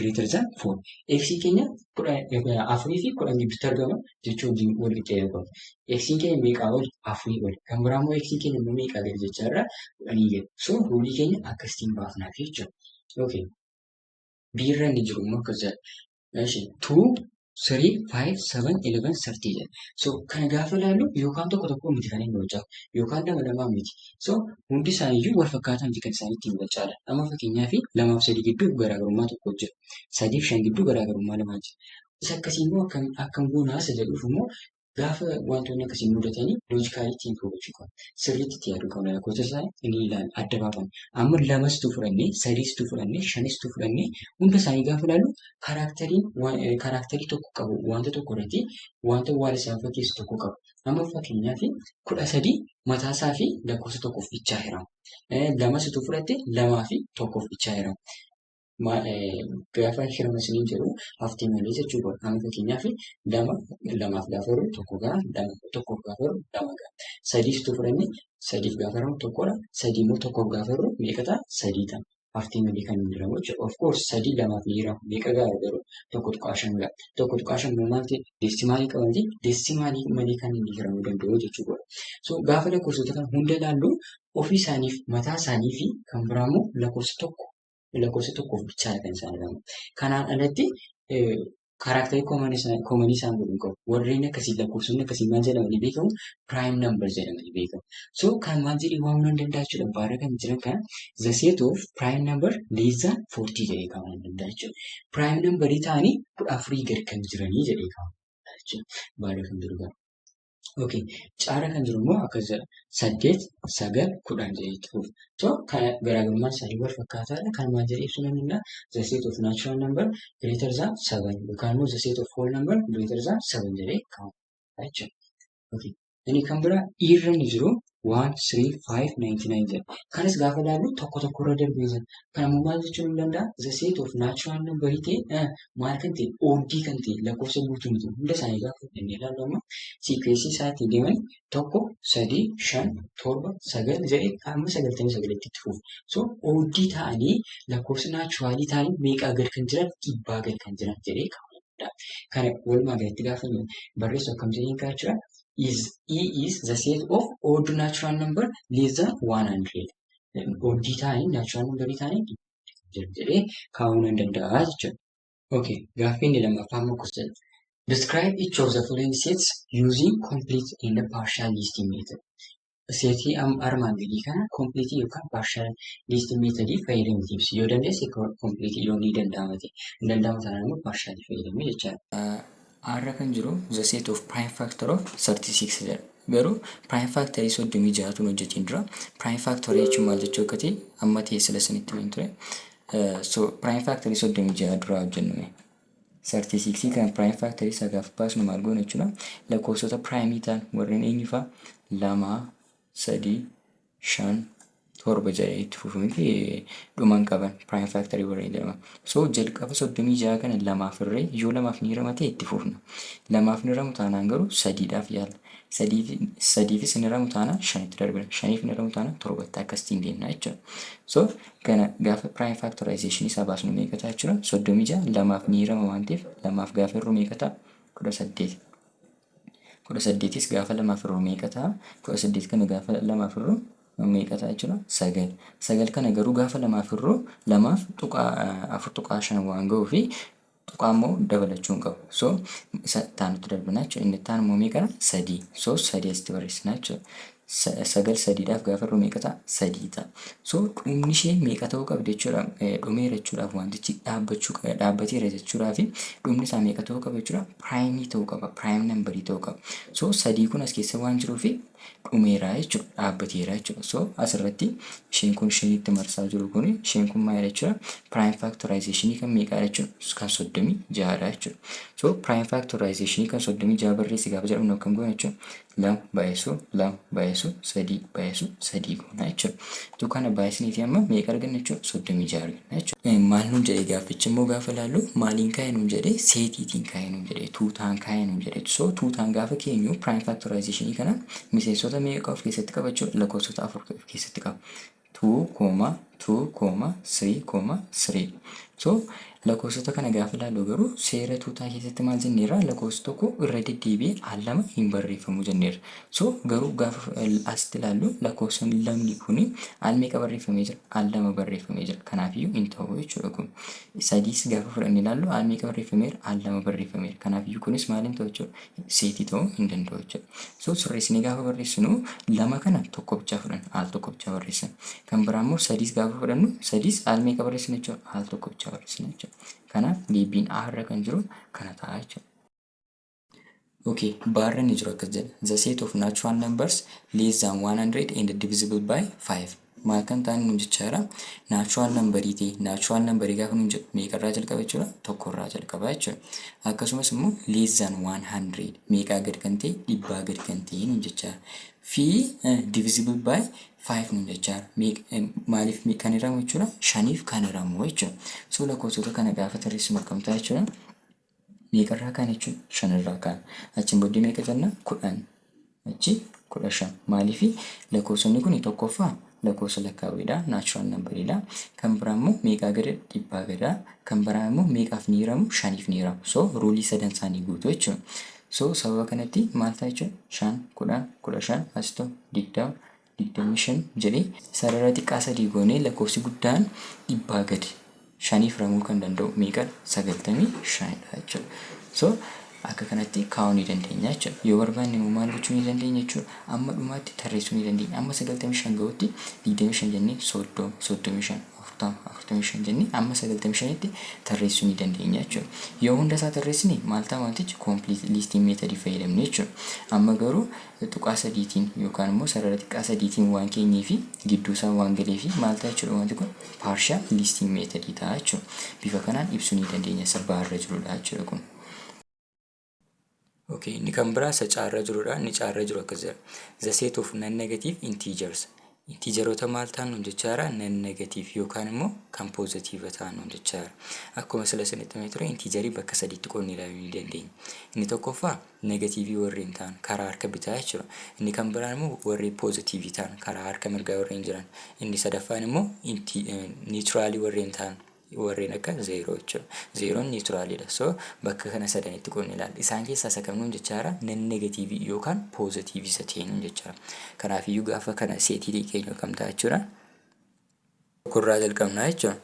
greater than 4. X keenya 4 fi 10 gidduutti argama jechuun wajjin wal qixxee qabu. X keenya meeqaa ol? 4 ol. Kan biraa immoo x keenya immoo meeqaa gadi jechaarra 10 gadi. So rulii keenya akkasitiin baafnaaf jechuudha. Okay. B irra inni jiru immoo akkas jedha. 2, 3, 5, 7, 11, 30 jedha. So kana gaafa ilaallu yookaan tokko tokko miti kan inni wal caalu yookaan lama lamaan miti. So hundi isaaniiyyuu wal fakkaataa miti kan isaan ittiin wal caalan. Amma fakkeenyaaf 2 fi 3 gidduu garaagarummaa tokko jira. 3 fi 5 gidduu garaagarummaa lamaa jira. Isa akkasii immoo akkam goonaa isa jedhuuf immoo gaafa wantoonni akkasii mudatanii logically ittiin gochuu qabna. Sirriitti itti yaaduu qabna. Lakkoofsa isaa inni ilaalla adda baafanna. Amma 2 fudhannee, 3 fudhannee, 5 fudhannee hunda isaanii gaafa ilaallu characterii tokko qabu wanta tokko irratti wanta waan isaan fakkeessu tokko qabu. Amma fakkeenyaaf 13 mataasaa fi lakkoofsa tokkoof bichaa hirama. 2 fudhatte 2 fi tokkoof bichaa hirama. Gaafa hirama isiniin jedhu haftee malee jechuudha. Amma fakkeenyaaf 2 2f gaafa hiru tokko gaha, 2 tokkoof gaafa hiru 2 gaha. 3 fudhanne 3f gaafa hiramu tokkodha. 3 immoo tokkoof gaafa hiru meeqa ta'a? 3 ta'a. Haftee malee kan hin hiramu jechuudha. Of course 3 2f ni hirama. Meeqa gaha garuu? 1.5 gaha. 1.5 immoo maal ta'e? Decimalii qaba miti? Decimalii malee kan inni hiramuu danda'u jechuudha. So gaafa lakkoofsota kana hunda ilaallu ofii isaaniif mataa isaanii fi kan biraa immoo lakkoofsa tokko lakkoofsa tokkoof bichaadha kan isaan hiramu. Kanaan alatti characterii commonii isaan godhu hin qabu. Warreen akkasii lakkoofsonni akkasii maal jedhamanii beekamu? Prime number jedhamanii beekamu. So kan maal jedhee waamuu nan danda'a jechuudha. Baara kan jiran kana the set of prime number less than 40 jedhee kaa'uu nan danda'a jechuudha. Prime numberii ta'anii 14 gad kan jiranii jedhee kaa'uu danda'a jechuudha. jechuudha. Baarra kan jiru kana. Okay. Caarra kan jiru immoo akkas jedha. 8, 9, 10 jedhee itti fufa. So kana garaagarummaan isaanii wal fakkaataadha. Kan maal jedhee ibsuu danda'a? The set of natural number greater than 7 yookaan immoo the set of whole number greater than 7 jedhee kaa'ama jechuudha. Okay. Inni kan biraa irra inni jiru 1, 3, 5, 99 jedha. Kanas gaafa ilaallu tokko tokko irra darbee jira. Kan ammoo maal jechuun ni danda'a? The set of natural number ta'e maal kan ta'e, odd kan ta'e, lakkoofsa guutuu miti. Hunda isaanii gaafa fudhannee ilaallu amma sequence isaa ittiin deeman 1, 3, 5, 7, 9 jedhee hamma 99tti itti fufu. So odd ta'anii lakkoofsa natural ta'anii meeqaa gad kan jiran, 100 gad kan jiran jedhee kaa'uu danda'a. Kana walumaa galatti gaafa barreessu akkam jedhee kaa'aa jechuudha? Is E is the set of odd natural number less than 100. Odd ta'anii natural number ta'anii jedhee kaa'uu nan danda'a jechuudha. Okay, gaaffii inni lammaffaa immoo akkas jedha. Describe each of the following sets using complete and partial listing method. Setii armaan gadii kana complete yookaan partial listing method fayyadamtee ibsi. Yoo dandeesse complete, yoo ni danda'ama ta'e. Hin danda'amu taanaan immoo partial fayyadamee jechaadha. Har'a kan jiru the set of prime factor of 36 jedha. Garuu prime factor 36tu hojjetiin dura. Prime factor jechuun maal jechuu akka ta'e amma ta'e sila sanitti himin ture. So prime factor 36 duraa hojjennume. 36 kan prime factor isaa gaafa baasnu maal goona jechuudha? Lakkoofsota prime ta'an warreen eenyu fa'a? 2, 3, 5, 7 jedhee itti fufu miti, dhuman qaban prime factor warreen jedhama. So jalqaba 36 kana lamaaf irree, yoo lamaaf ni hirama ta'e itti fufna. Lamaaf ni hiramu taanaan garuu sadiidhaaf yaalla. Sadiifis ni hiramu taanaan shanitti darbina. Shaniif ni hiramu taanaan torbatti, akkasitiin deemna jechuudha. So kana gaafa prime factorization isaa baasnu meeqa ta'a jechuudha? 36 lamaaf ni hirama waan ta'eef, lamaaf gaafa hirru meeqa ta'a? 18. 18s gaafa lamaaf hirru meeqa ta'a? 18 kana gaafa lamaaf hirru meeqa ta'a jechuudha? Sagal. Sagal kana garuu gaafa lamaaf hirru lamaaf tuqaa 4.5 waan ga'uu fi tuqaa immoo dabalachuu hin qabu. So isa taanutti darbina jechuudha. Inni itti aanu immoo meeqadha? Sadii. So sadii asitti barreessina jechuudha. Sagal sadiidhaaf gaafa hirru meeqa ta'a? Sadii ta'a. So dhumni ishee meeqa ta'uu qabdi jechuudha? Dhumeera jechuudhaaf, wantichi dhaabbachuu dhaabbateera jechuudhaaf dhumni isaa meeqa ta'uu qaba jechuudha? Prime ta'uu qaba. Prime number ta'uu qaba. So sadii kun as keessa waan jiruuf dhumeera jechuudha. Dhaabbateera jechuudha. So asirratti isheen kun, isheen itti marsaa jiru kun, isheen kun maalidha jechuudha? Prime factorization kan meeqaadha jechuudha? Kan 36dha jechuudha. So prime factorization kan 36 barreessi gaafa jedhamu akkam goona jechuudha? Lama baay'isuu lama baay'isuu sadii baay'isuu sadii goona jechuudha. Tu kana baay'isneeti amma meeqa arganna jechuudha? 36 arganna jechuudha. Maal nuun jedhee gaaffichi immoo gaafa ilaallu, maaliin kaa'e nuun jedhee? Setiitiin kaa'e nuun jedhee, tuutaan kaa'e nuun jedhee. So tuutaan gaafa keenyu prime factorization kana miseensota meeqa of keessatti qaba jechuudha? Lakkoofsota afur of keessatti qaba. 2, comma 2, comma 3, comma 3. So lakkoofsota kana gaafa ilaallu garuu seera tuutaa keessatti maal jenneerra? Lakkoofsi tokko irra deddeebi'ee al lama hin barreeffamu jenneerra. So garuu gaafa asitti ilaallu lakkoofsonni lamni kuni al meeqa barreeffamee jira? Al lama barreeffamee jira. Kanaafiyyuu hin ta'u jechuudha kun. Sadiis gaafa fudhannee ilaallu al meeqa barreeffameera? Al lama barreeffameera. Kanaafiyyuu kunis maal hin ta'u jechuudha? Setii ta'uu hin danda'u jechuudha. So sirreessinee gaafa barreessinu lama kana tokko bichaa fudhanna. Al tokko bichaa barreessina. Kan biraa immoo sadiis gaafa fudhannu, sadiis al meeqa barreessina jechuudha? Al tokko bichaa barreessina jechuudha. Kanaaf deebiin A irra kan jiru kana ta'a jechuudha. Okay, baarra inni jiru akkas jedha. The set of natural numbers less than 100 and divisible by 5. Maal kan ta'an nuun jechaa jira? Natural numberii ta'e, natural numberii gaafa nuun jedhu meeqarraa jalqaba jechuudha? Tokkorraa jalqaba jechuudha. Akkasumas immoo less than 100, meeqaa gad kan ta'e? 100 gad kan ta'e nuun jechaa jira. Fi divisible by 5 nuun jechaa jira. Maaliif kan hiramu jechuudha? Shaniif kan hiramu jechuudha. So lakkoofsota kana gaafa tarreessinu akkam ta'a jechuudha? Meeqarraa kaan jechuudha? Shanirraa kaan. Achiin booddee meeqa jenna? 10. Achi 15. Maaliifi lakkoofsonni kun tokkoffaa lakkoofsa lakkaawwiidha. Natural numberiidha. Kan biraa immoo meeqaa gadi? 100 gada. Kan biraa immoo meeqaaf ni hiramu? Shaniif ni hiramu. So rule sadan isaanii guutuu jechuudha. So sababa kanatti maal ta'a jechuudha? 5, 10, 15, as ta'u 20, 25 jedhee sarara xiqqaa sadii goonee lakkoofsi guddaan 100 gadi shaniif hiramuu kan danda'u meeqadha? 95dha jechuudha. So akka kanatti kaa'uu ni dandeenya jechuudha. Yoo barbaanne immoo maal gochuu ni dandeenya jechuudha? Amma dhumaatti tarreessuu ni dandeenya. Amma 95 gahutti 25 jennee 30, 35, 40, 45 jennee amma 95tti tarreessuu ni dandeenya jechuudha. Yoo hunda isaa tarreessine maal ta'a? Wantichi complete listing method fayyadamne jechuudha. Amma garuu tuqaa sadiitiin yookaan immoo sarara xiqqaa sadiitiin waan keenyee fi gidduu isaa waan galee fi maal ta'a jechuudha? Wanti kun partial listing method ta'a jechuudha. Bifa kanaan ibsuu ni dandeenya, isa baarra jirudha jechuudha kun. Okay, inni kan biraa isa caarra jirudha. Inni caarra jiru akkas jedha. The set of non-negative integers. Integeroota maal ta'an nuun jechaara? Non-negative yookaan immoo kan positive ta'an nuun jechaara. Akkuma sila isinitti himee ture, integerii bakka sadiitti qoodnee ilaaluu ni dandeenya. Inni tokkoffaa negatiivii warreen ta'an karaa harka bitaa jechuudha. Inni kan biraan immoo warreen poozitiivii ta'an karaa harka mirgaa warreen jiran. Inni sadaffaan immoo neutralii warreen ta'an, warreen akka zeeroo jechuudha. Zeeroon neutraliidha. So bakka kana sadanitti qoodnee ilaalla. Isaan keessaa isa kam nuun jechaara? Non negatiivii yookaan poozitiivii isa ta'e nuun jechaara. Kanaafiyyuu gaafa kana setii keenya kam ta'a jechuudha? Tokkorraa jalqabnaa jechuudha.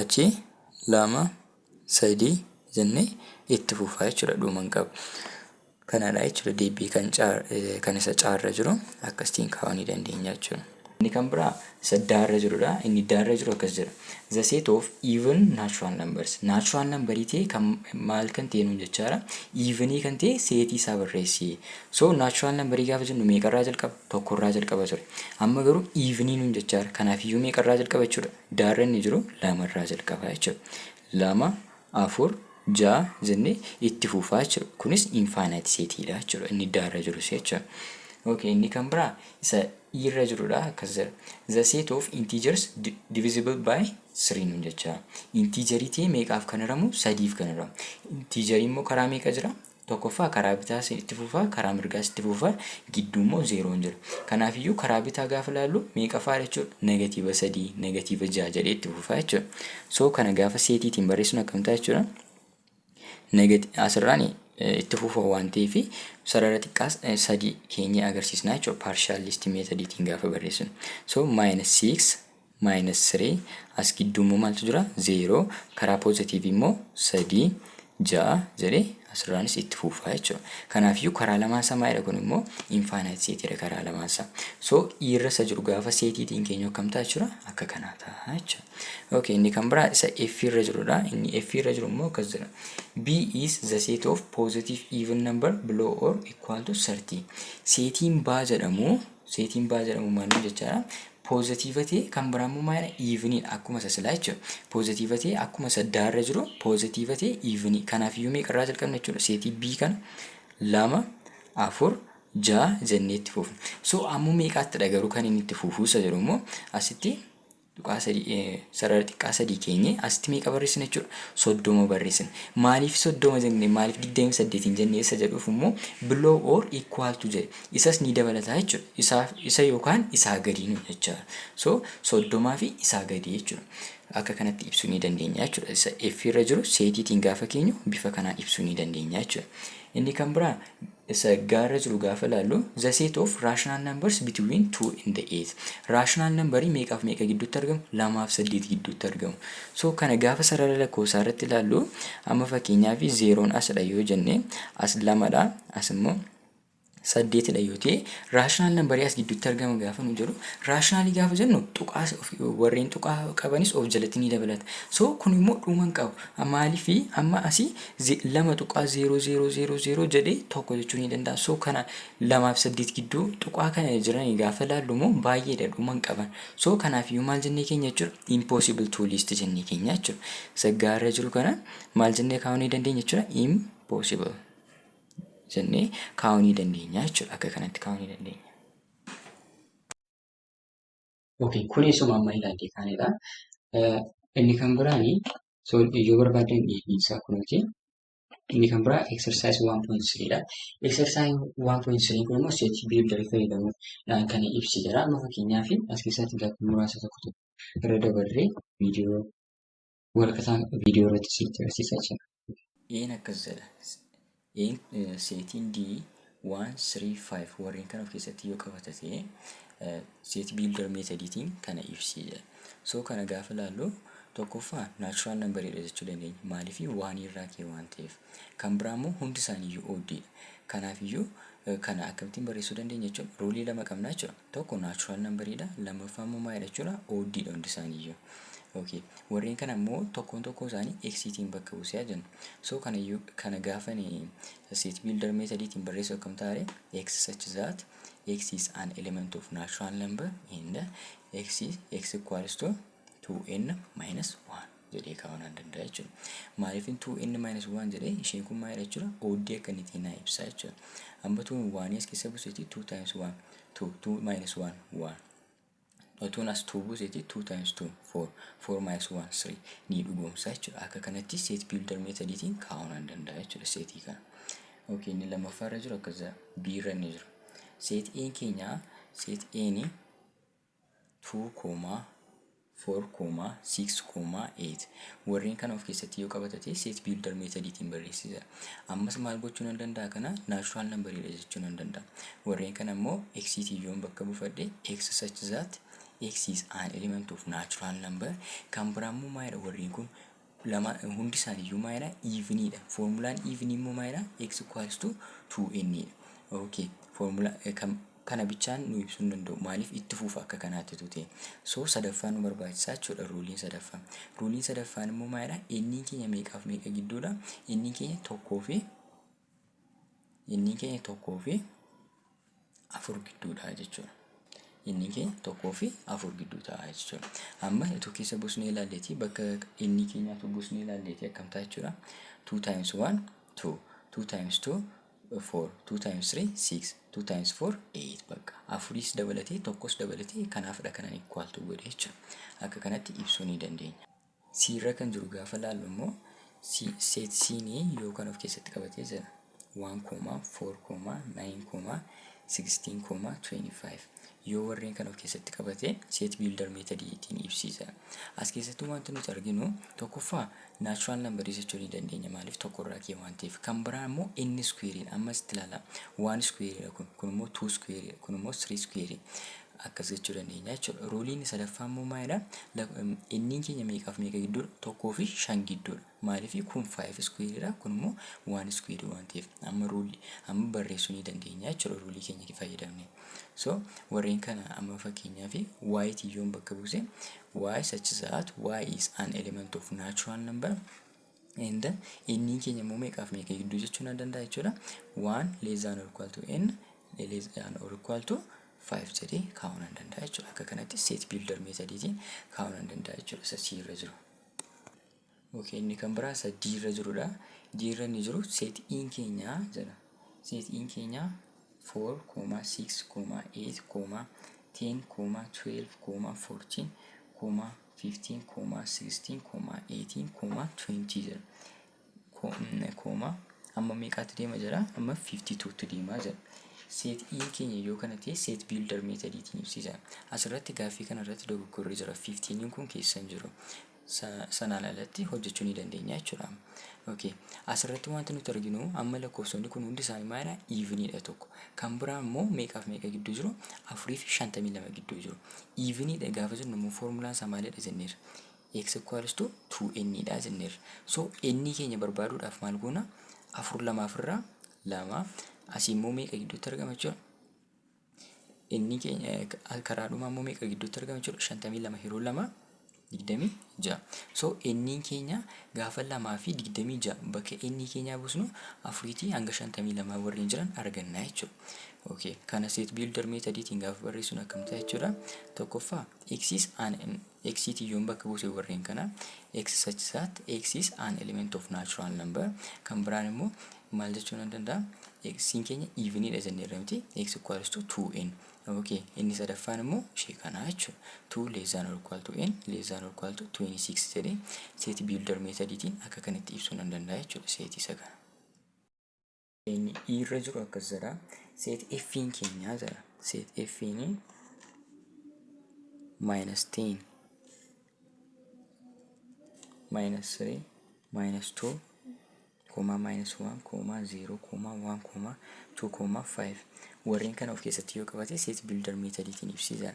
Achi lama, sadii jennee itti fufaa jechuudha, dhuma hin qabu. Kanadha jechuudha deebii kan isa caarra jiru akkasitiin kaa'uu ni dandeenya jechuudha. Inni kan biraa isa daarra jirudha. Inni daarra jiru akkas jedha. The set of even natural numbers. Natural numberii ta'e kan maal kan ta'e nuun jechaadha? Evenii kan ta'e setii isaa barreessi. So natural numberii gaafa jennu meeqarraa jalqaba? Tokkorraa jalqaba ture. Amma garuu evenii nuun jechaadha. Kanaafiyyuu meeqarraa jalqaba jechuudha? Daarra inni jiru lamarraa jalqaba jechuudha. Lama, afur, ja'a jennee itti fufaa jechuudha. Kunis infinite setiidha jechuudha. Inni daarra jirus jechuudha. Okay, inni kan biraa isa irra jirudha, akkas jedha. The set of integers divisible by 3 nuun jecha. Integerii ta'e meeqaaf kan hiramu? Sadiif kan hiramu. Integerii immoo karaa meeqa jira? Tokkoffaa karaa bitaas itti fufaa, karaa mirgaas itti fufaa, gidduu immoo zeeroon jira. Kanaafiyyuu karaa bitaa gaafa ilaallu meeqa fa'aa jechuudha? Negatiiva sadii, negatiiva ja'a jedhee itti fufaa jechuudha. So kana gaafa setiitiin barreessinu akkam ta'a jechuudha? Asirraan itti fufa waan ta'eef sarara xiqqaas sadii keenya agarsiisna jechuudha, partial list methodiitiin gaafa barreessinu. So minus 6, minus 3, as gidduu immoo maaltu jira? 0. Karaa poozitiivii immoo 3, 6 jedhee asirraanis itti fufaa jechuudha. Kanaafiyyuu karaa lamaan isaa maalidha? Kun immoo infinite setiidha karaa lamaan isaa. So irra isa jiru gaafa setiitiin keenya akkam ta'a jechuudha? Akka kanaa ta'a jechuudha. Okay, inni kan biraa isa F irra jirudha. Inni F irra jiru immoo akkas jedha. B is the set of positive even number below or equal to 30. Setiin baa jedhamu maal jechaadha? Poozitiiva ta'e, kan biraa immoo maalidha? Eveniidha, akkuma isa silaa jechuudha. Poozitiiva ta'e, akkuma isa daarra jiru poozitiiva ta'e, evenii. Kanaafiyyuu meeqarraa jalqabna jechuudha? Setii B kana lama, afur, ja'a jennee itti fufna. So ammoo meeqaattidha garuu kan inni itti fufuu isa jedhu immoo asitti tuqaa sadii, sarara xiqqaa sadii keenye asitti meeqa barreessina jechuudha? 30 barreessina. Maaliif 30 jenne? Maaliif 28 hin jenne isa jedhuuf immoo below or equal to jedhe, isas ni dabalataa jechuudha. Isaaf isa yookaan isaa gadii nu jechaadha. So 30 fi isaa gadii jechuudha. Akka kanatti ibsuu ni dandeenya jechuudha. Isa F irra jiru setiitiin gaafa keenyu bifa kanaan ibsuu ni dandeenya jechuudha. Inni kan biraa isa gaarra jiru gaafa ilaallu, the set of rational numbers between 2 and 8. Rational numberii meeqaaf meeqa gidduutti argamu? Lamaaf saddeet gidduutti argamu. So kana gaafa sarara lakkoofsaa irratti ilaallu, amma fakkeenyaaf zeeroon asidha yoo jenne, as lamadha, as immoo saddeetidha yoo ta'e, rational numberii as gidduutti argama gaafa nu jedhu, rationalii gaafa jennu tuqaa, warreen tuqaa qabanis of jalatti ni dabalata. So kun immoo dhuma hin qabu. Maaliif? Amma asii 2.0000 jedhee tokko jechuu ni danda'a. So kana lamaaf saddeet gidduu tuqaa kana jiran gaafa ilaallu immoo baay'eedha, dhuma hin qaban. So kanaafiyyuu maal jennee keenya jechuudha? Impossible to list jennee keenya jechuudha. Isa gaarra jiru kana maal jennee kaa'uu ni dandeenya jechuudha? Impossible jennee kaa'uu ni dandeenya jechuudha. Akka kanatti kaa'uu ni dandeenya. Okay, kun isuma amma ilaalle kaanidha. Inni kan biraani, so yoo barbaadan deebiin isaa kunuuti. Inni kan biraa exercise 1.3 dha. Exercise 1.3 kun immoo set builderii fayyadamuudhaan kan ibsi jira. Amma fakkeenyaaf as keessatti gaaffii muraasa tokko tokko irra dabarree viidiyoo waraqataan viidiyoo irratti isinitti agarsiisaa jira. Een akkas jedha. Een setiin D 1, 3, 5 warreen kana of keessatti yoo qabata ta'e, set builder methodiitiin kana ibsi jedha. So kana gaafa ilaallu, tokkoffaa natural numberiidha jechuu dandeenya. Maaliif? Waan irraa ka'e waan ta'eef. Kan biraa immoo hundi isaaniiyyuu oddiidha. Kanaafiyyuu kana akkamittiin barreessuu dandeenya jechuudha? Ruleii lama qabna jechuudha. Tokko natural numberiidha. Lammaffaa immoo maalidha jechuudha? Oddiidha hundi isaaniiyyuu. Okay. Warreen kana immoo tokkoon tokkoo isaanii x-tiin bakka buusee jennu. So kana kana gaafa set builder methodiitiin barreessu akkam ta'a? X such that x is an element of natural number and x is x equals to 2n minus 1 jedhee kaa'uu nan danda'a jechuudha. Maaliif 2n minus 1 jedhee? Isheen kun maalidha jechuudha? Odd akka inni ta'e naa ibsa jechuudha. Amma tuun 1 as keessa buuseeti, 2 times 1 2, 2 minus 1 1. Otuun as 2 buuseeti, 2 times 2 4, 4 minus 1 3, ni dhugoomsa jechuudha. Akka kanatti set builder methodiitiin kaa'uu nan danda'a jechuudha setii kana. Okay, inni lammaffaa irra jiru akkas B irra inni jiru. Set A keenya, set A ni 2, 4, 6, 8 warreen kana of keessatti yoo qabatate, set builder methodiitiin barreessisa. Ammas maal gochuu nan danda'a? Kana natural numberiidha jechuu nan danda'a. Warreen kana immoo x yoon bakka buufadhe, x such that x is an element of natural number. Kan biraa immoo maalidha? Warreen kun lama hundi isaaniiyyuu maalidha? Eveniidha. Formulaan evenii immoo maalidha? X equals to 2n dha. Okay. Formula kan kana bichaan nu ibsuu hin danda'u. Maaliif? Itti fufa akka kanaatti ta'e. So sadaffaan nu barbaachisaa jechuudha, ruleiin sadaffaan. Ruleiin sadaffaan immoo maalidha? N'n keenya meeqaaf meeqa gidduudha? N'n keenya 1 fi 4 gidduudha jechuudha. N'n keenya 1 fi 4 gidduu ta'a jechuudha. Amma itoo keessa buusnee ilaalleeti, bakka n keenyaatu buusnee ilaalleeti, akkam ta'a jechuudha? 2 times 1 2, 2 times 2 4, 2 times 3 6, 2 times 4 8. Bakka afuris dabalatee tokkos dabalatee kanaafidha kanan equal to godhe jechuudha. Akka kanatti ibsuu ni dandeenya. C irra kan jiru gaafa laallu immoo, set C'n yoo kan of keessatti qabatee jira 1, 4, 9, 16, 25 yoo warreen kan of keessatti qabate, set builder methodiitiin ibsiisa. As keessatti wanti nuti arginu, tokkoffaa natural numberii jechuu ni dandeenya, maaliif? Tokkorraa kee waan ta'eef. Kan biraa immoo inni squareiin ammas itti ilaala. 1 squareiidha kun, kun immoo 2 squareiidha, kun immoo 3 squareii akkas jechuu dandeenya jechuudha. Ruleiin sadaffaa immoo maalidha? N'n keenya meeqaaf meeqa gidduudha? 1 fi 5 gidduudha. Maaliif? Kun 5 squareiidha, kun immoo 1 squareii waan ta'eef. Amma ruleii amma barreessuu ni dandeenya jechuudha ruleii keenya fayyadamne. So warreen kana amma fakkeenyaaf y yoon bakka buuse, y such that y is an element of natural number and n keenya immoo meeqaaf meeqa gidduu jechuu nan danda'a jechuudha. 1 less than or equal to n less than or equal to 5 jedhee kaa'uu nan danda'a jechuudha. Akka kanatti set builder methodiitiin kaa'uu nan danda'a jechuudha isa C irra jiru. Okay, inni kan biraa isa D irra jirudha. D irra inni jiru set E'n keenya jedha. Set E'n keenya 4, 6, 8, 10, 12, 14, 15, 16, 18, 20 jedha. Comma amma meeqaatti deema jedha? Amma 52 tti deemaa jedha. Set E keenya yoo kana ta'e, set builder methodiitiin ibsisa. Asirratti gaaffii kanarratti dogoggorri jira. 15 kun keessa hin jiru. Sanaan alatti hojjechuu ni dandeenya jechuudha. Okay. Asirratti wanti nuti arginu amma lakkoofsonni kun hundi isaanii maalidha? Eveniidha tokko. Kan biraa immoo meeqaaf meeqa gidduu jiru? 4 fi 52 gidduu jiru. Eveniidha gaafa jennu immoo formulaan isaa maalidha jenneerra? X equals to 2n dha jenneerra. So n keenya barbaaduudhaaf maal goona? Afur lamaaf irraa lama, asii immoo meeqa gidduutti argama jechuudha? Inni keenya karaa dhumaa immoo meeqa gidduutti argama jechuudha? 52 yeroo lama 26. So n'n keenya gaafa 2 fi 26 bakka n keenyaa buusnu, afuriitii hanga 52 warreen jiran arganna jechuudha. Okay, kana set builder methodiitiin gaafa barreessinu akkam ta'a jechuudha? Tokkoffaa x is an x yoon bakka buuse warreen kana, x such that x is an element of natural number. Kan biraan immoo maal jechuu nan danda'a? X keenya evenidha jenneerra miti? X equals to 2n. Okay, inni sadaffaan immoo ishee kana jechuudha. 2 less than or equal to n less than or equal to 26 jedhee set builder methodiitiin akka kanatti ibsuu nan danda'a jechuudha setii isa kana. Inni E irra jiru akkas jedha. Set F'n keenya jedha. Set F'n minus 10, minus 3, minus 2, comma minus 1, comma 0, comma 1, comma 2, comma 5 warreen kana of keessatti yoo qabate, set builder methodiitiin ibsiisa.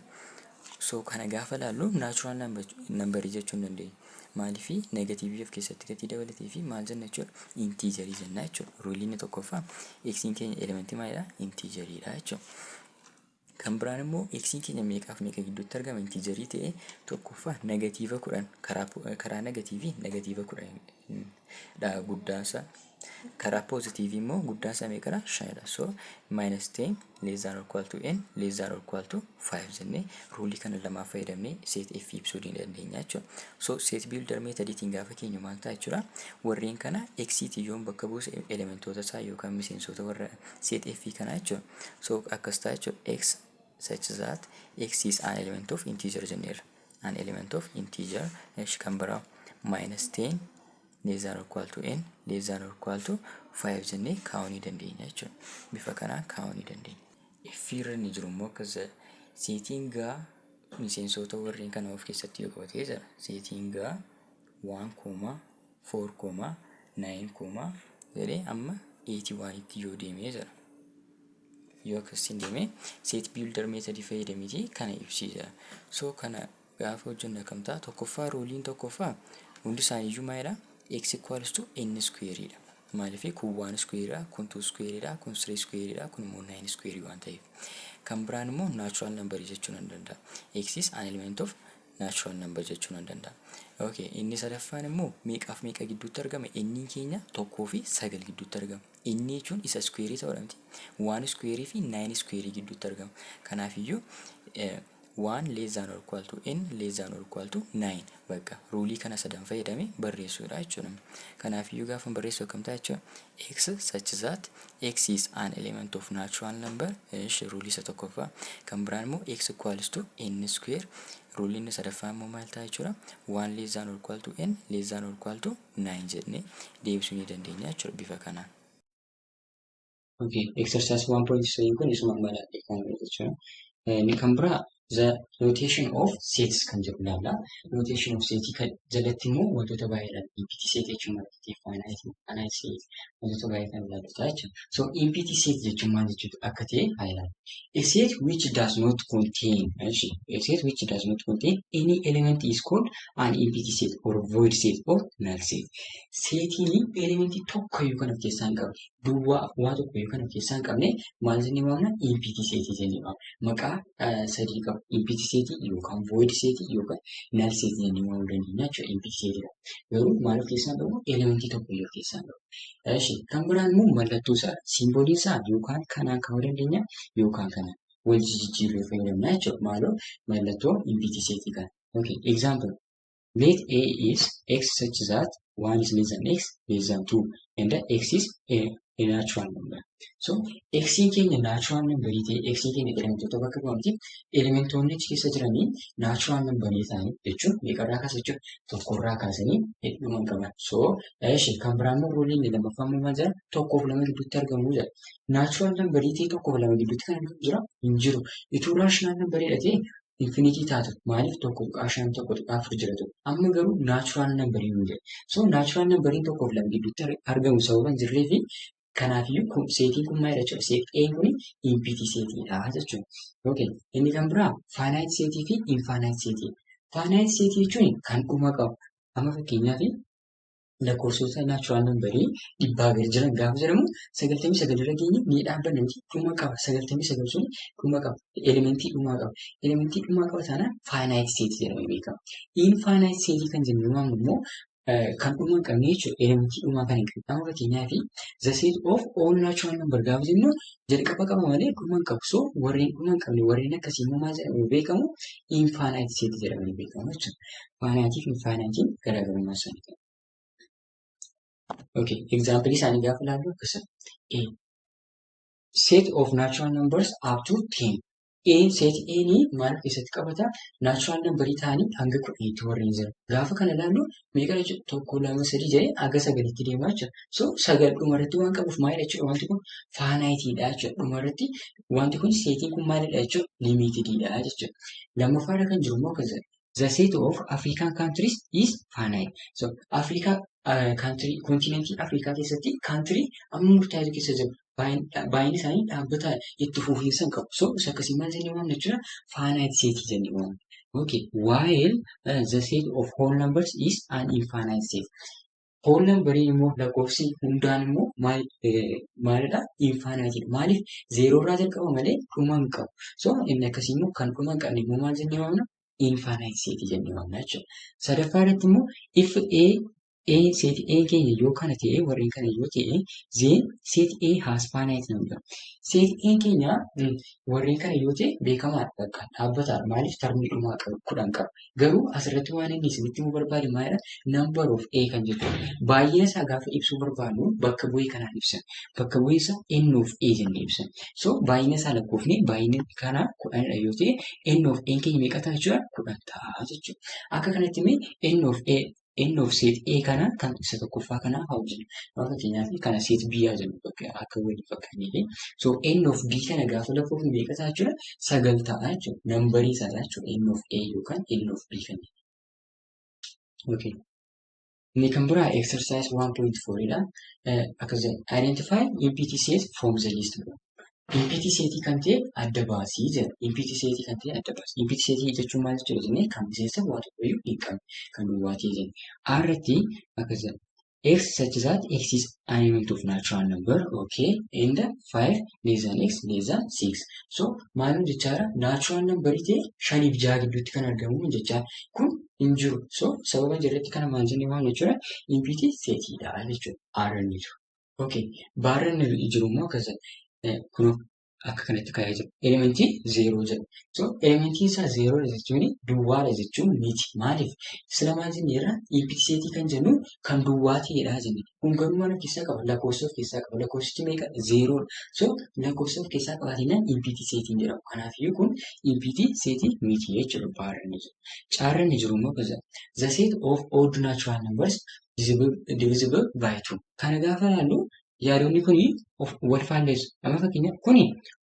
So kana gaafa laallu natural numberii jechuu hin dandeenya. Maaliifi? Negativeii of keessatti gatii dabalatee fi maal jenna jechuudha? Integerii jenna jechuudha. Ruleiin tokkoffaa x'n keenya elementii maalidha? Integeriidha jechuudha. Kan biraan immoo x'n keenya meeqaaf meeqa gidduutti argama integerii ta'ee tokkoffaa negative 10 karaa negativeii negative 10 dha guddaansa. Karaa positiveii immoo guddaansa meeqadha? 5dha. So minus 10 less than or equal to n less than or equal to 5 jennee ruleii kana lamaa fayyadamnee set f ibsuu ni dandeenya jechuudha. So set builder methodiitiin gaafa keenyu maal ta'a jechuudha? Warreen kana x yoon bakka buuse elementoota isaa yookaan miseensota warra set f kanaa jechuudha. So akkas ta'a jechuudha. X such that x is an element of integer jenneerra. An element of integer kan biraa minus 10 less than or equal to n less than or equal to 5 jennee kaa'uu ni dandeenya jechuudha. Bifa kanaan kaa'uu ni dandeenya. F irra inni jiru immoo akkas jedha. Setiin G miseensota warreen kana of keessatti yoo qabatee jira. Setiin G 1 comma 4 comma 9 comma jedhee amma 81 tti yoo deemee jira. Yoo akkasiin deemee set builder methodii fayyadameetii kana ibsiisa. So kana gaafa hojjennu akkam ta'a? Tokkoffaa ruleiin tokkoffaa hundi isaaniiyyuu maalidha? X equals to n square dha. Maaliif kun 1 square dha, kun 2 square dha, kun 3 square dha, kun immoo 9 square waan ta'eef. Kan biraan immoo natural number jechuu nan danda'a. X is an element of natural number jechuu nan danda'a. Okay, inni sadaffaan immoo meeqaaf meeqa gidduutti argama? Inni keenya 1 fi 9 gidduutti argama. Inni jechuun isa square ta'uudha miti. 1 square fi 9 square gidduutti argama. Kanaafiyyuu 1 less than or equal to n less than or equal to 9 bakka ruleii kana sadan fayyadame barreessuudha jechuudha. Kanaafiyyuu gaafa barreessu akkam ta'a jechuudha. X such that x is an element of natural number ishi ruleii isa tokkoffaa. Kan biraan immoo x equals to n square ruleiin inni sadaffaa immoo maal ta'a jechuudha. 1 less than or equal to n less than or equal to 9 jennee deebisuu ni dandeenya jechuudha bifa kanaan. Okay, exercise 1.3 kun isuma amma ilaalle kan jechuudha. Inni kan biraa the notation of sets kan jedhu ilaalla. Notation of set kan jalatti immoo wantoota baay'ee ilaalla. Empty set jechuun maal jechuudha? Finite, finite set wantoota baay'ee kan ilaallu ta'a jechuudha. So empty set jechuun maal jechuudha akka ta'e haa ilaallu. A set which does not contain, a set which does not contain any element is called an empty set or void set or null set. Setiin elementii tokkoyyuu kan of keessaa hin qabne, duwwaa waa tokkoyyuu kan of keessaa hin qabne maal jennee waamna? Empty set jennee waamna. Maqaa sadii qaba. Empty set yookaan void set yookaan null set jennee waamuu dandeenya jechuudha empty set. Garuu maal of keessaa hin qabu? Elementii tokkoyyuu of keessaa hin qabu. Eshi kan biraan immoo mallattoo isaa symbolii isaa yookaan kanaan kaa'uu dandeenya yookaan kanaan wal jijjiirree fayyadamna jechuudha. Maaloo mallattoo empty set kana. Okay, example. Let A is x such that 1 is less than x less than 2 and x is a natural number. So x keenya natural number ta'e x keenya elementoota bakka bu'amti. Elementoonni achi keessa jiranii natural number ta'anii jechuun meeqarraa kaasa jechuudha? Tokkorraa kaasanii dhuma hin qaban. So eshi kan biraan immoo ruleiin lammaffaan immoo maal jedha? 1 fi 2 gidduutti argamu jedha. Natural number ta'e 1 fi 2 gidduutti kan argamu jira? Hin jiru. Ituu rational number ta'e infinity taatu maaliif 1.5 1.4 jira ture. Amma garuu natural number nu jedha. So natural numberiin 1 fi 2 gidduutti argamu sababa hin jirree fi kanaafiyyuu kun setiin kun maalidha jechuudha. Setiin kun empty setiidha jechuudha. Okay. Inni kan biraa finite setii fi infinite setii. Finite setii jechuun kan dhuma qabu. Amma fakkeenyaaf lakkoofsota natural numberii dhibbaa gadi jiran gaafa jedhamu 99 irra geenye ni dhaabbanna miti dhuma qaba. 99 sun dhuma qaba. Elementii dhumaa qaba. Elementii dhumaa qaba taanaan finite setii jedhamee beekama. Infinite setii kan jennu waamnu immoo kan dhuma hin qabne jechuudha. Elementii dhumaa kan hin qabne. Amma fakkeenyaaf the set of all natural number gaafa jennu jalqaba qaba malee dhuma hin qabu. So warreen dhuma hin qabne warreen akkasii immoo maal jedhamanii beekamu? Infinite set jedhamanii beekamu jechuudha. Finite fi infinite garaagarummaa isaanii qabu. Okay, example isaanii gaafa ilaallu akkas A. Set of natural numbers up to 10. A set A ni maal keessatti qabata? Natural numberii ta'anii hanga 10tti warreen jiran. Gaafa kana ilaallu meeqa jechuudha? Tokko, lama, sadii jedhee hanga sagalitti deemaa jechuudha. So sagal dhumarratti waan qabuuf maalidha jechuudha? Wanti kun finiteiidha jechuudha. Dhumarratti wanti kun setiin kun maalidha jechuudha? Limitediidha jechuudha. Lammaffaarra kan jiru immoo akkas jedha. The set of African countries is finite. So Africa country continentii Afrikaa keessatti country amma murtaa'etu keessa jiru. Baay'inni isaanii dhaabbataadha. Itti fufiinsa hin qabu. So isa akkasii maal jennee waamna jechuudha? Finite set jennee waamna. Okay. While the set of whole numbers is an infinite set. Whole numberii immoo lakkoofsi hundaan immoo maalidha? Infinite. Maaliif? Zeeroo irraa jalqaba malee dhuma hin qabu. So inni akkasii immoo kan dhuma hin qabne immoo maal jennee waamna? Infinite set jennee waamna jechuudha. Sadaffaa irratti immoo if A set A keenya yoo kana ta'e, warreen kana yoo ta'e, then set A has finite number. Set A keenya warreen kana yoo ta'e beekamaadha, bakka dhaabbataadha. Maaliif? Termii dhumaa qabu 10 qaba. Garuu asirratti waan inni isinitti himuu barbaade maalidha? Number of A kan jechuudha. Baay'ina isaa gaafa ibsuu barbaadnu bakka bu'ee kanaan ibsina. Bakka bu'ee isaa N of A jennee ibsina. So baay'ina isaa lakkoofne baay'inni kana 10dha yoo ta'e, N of A keenya meeqa ta'a jechuudha? 10 ta'a jechuudha. Akka kanatti mee N of A, N of set A kana kan isa tokkoffaa kana haa hojjennu. Fakkeenyaaf kana set B haa jennu bakka akka waliin fakkaanneefi. So N of B kana gaafa lakkoofnu meeqa ta'a jechuudha? 9 ta'a jechuudha. Nambarii isaadha jechuudha. N of A yookaan N of B kan. Okay. Inni kan biraa exercise 1.4 dha. Akkas jedha. Identify empty set from the list. Empty set kan ta'e adda baasii jedha. Empty set kan ta'e adda baasii. Empty set jechuun maal jechuudha jennee, kan miseensa waa tokkoyyuu hin qabne, kan duwwaa ta'e jenne. A irratti akkas jedha. X such that x is an element of natural number, okay, and 5 less than x less than 6. So maal jechaadha? Natural number ta'e 5 fi 6 gidduutti kan argamu jechaadha. Kun hin jiru. So sababa hin jirretti kana maal jennee waamna jechuudha? Empty setidha jechuudha. A irra inni jiru. Okay. B irra inni jiru immoo akkas jedha. Kun akka kanatti kaa'ee jira. Elementii zeeroo jedha. So elementiin isaa zeeroodha jechuun duwwaadha jechuun miti. Maaliif? Sila maal jenneerra? Empty setii kan jennu kan duwwaa ta'edha jenne. Kun garuu maal of keessaa qaba? Lakkoofsa of keessaa qaba. Lakkoofsichi meeqa? Zeeroodha. So lakkoofsa of keessaa qabaatinaan empty setiin jedhamu. Kanaafiyyuu kun empty setii miti jechuudha B irra inni jiru. C irra inni jiru immoo akkas jedha. The set of odd natural numbers divisible by two. Kana gaafa ilaallu yaadonni kuni of wal faalleessu. Amma fakkeenyaaf kuni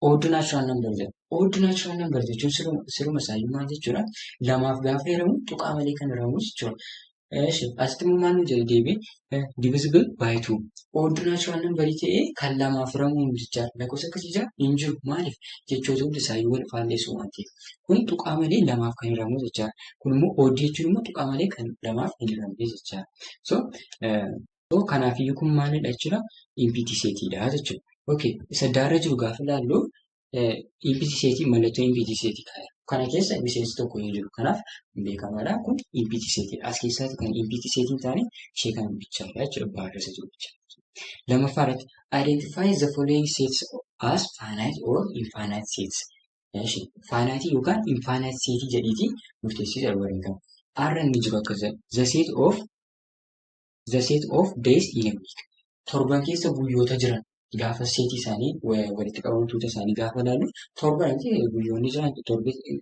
odd natural number jedha. Odd natural number jechuun siruma isaayyuu maal jechuudha? Lamaaf gaafa hiramu tuqaa malee kan hiramu jechuudha. Eeshi, asitti immoo maal nu jedhe deebi'ee? Divisible by two. Odd natural number ta'ee kan lamaaf hiramu jechaadha. Lakkoofsa akkasii jira? Hin jiru. Maaliif? Jechoota hundi isaayyuu wal faalleessu waan ta'eef. Kun tuqaa malee lamaaf kan hiramu jechaadha. Kun immoo odd jechuun immoo tuqaa malee kan lamaaf hin hiramne jechaadha. So kanaafiyyuu kun maalidha jechuudha? Empty setiidha jechuudha. Okay, isa D irra jiru gaafa ilaallu empty setii, mallattoo empty setii kaa'eera. Kana keessa miseensi tokko hin jiru. Kanaaf beekamaadha. Kun empty setiidha. As keessaatti kan empty setii hin taane ishee kana bichaadha jechuudha. B irra isa jiru bichaadha. Lammaffaa irratti identify the following sets as finite or infinite sets. Eeshi, finite yookaan infinite setii jedhiitii murteessii jedha warreen kana. A irra inni jiru akkas jedha. The set of days in a week. Torban keessa guyyoota jiran gaafa setii isaanii walitti qabamtoota isaanii gaafa ilaallu, torban guyyoonni jiran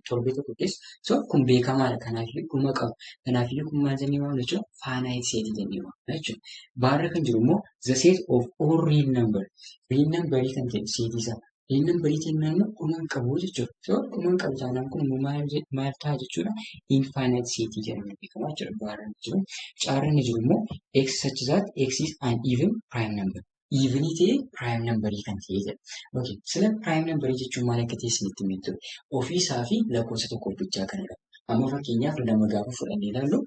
torbee tokko keessa. So kun beekamaadha. Kanaafiyyuu dhuma qaba. Kanaafiyyuu kun maal jennee waamna jechuudha? Finite setii jennee waamna jechuudha. B irra kan jiru immoo the set of all real number. Real numberii kan ta'e setii isaa. Real numberii jennaan immoo dhuma hin qabu jechuudha. So dhuma hin qabu taanaan kun immoo maal ta'a jechuudha? Infinite setii jedhamee beekama jechuudha. B irra inni jiru. C irra inni jiru immoo x such that x is an even prime number. Evenii ta'ee prime numberii kan ta'e jedha. Okay. Sila prime numberii jechuun maal akka ta'e isinitti himee ture. Ofiisaa fi lakkoofsa tokko bichaa kan jedhamu. Amma fakkeenyaaf lama gaafa fudhannee ilaallu,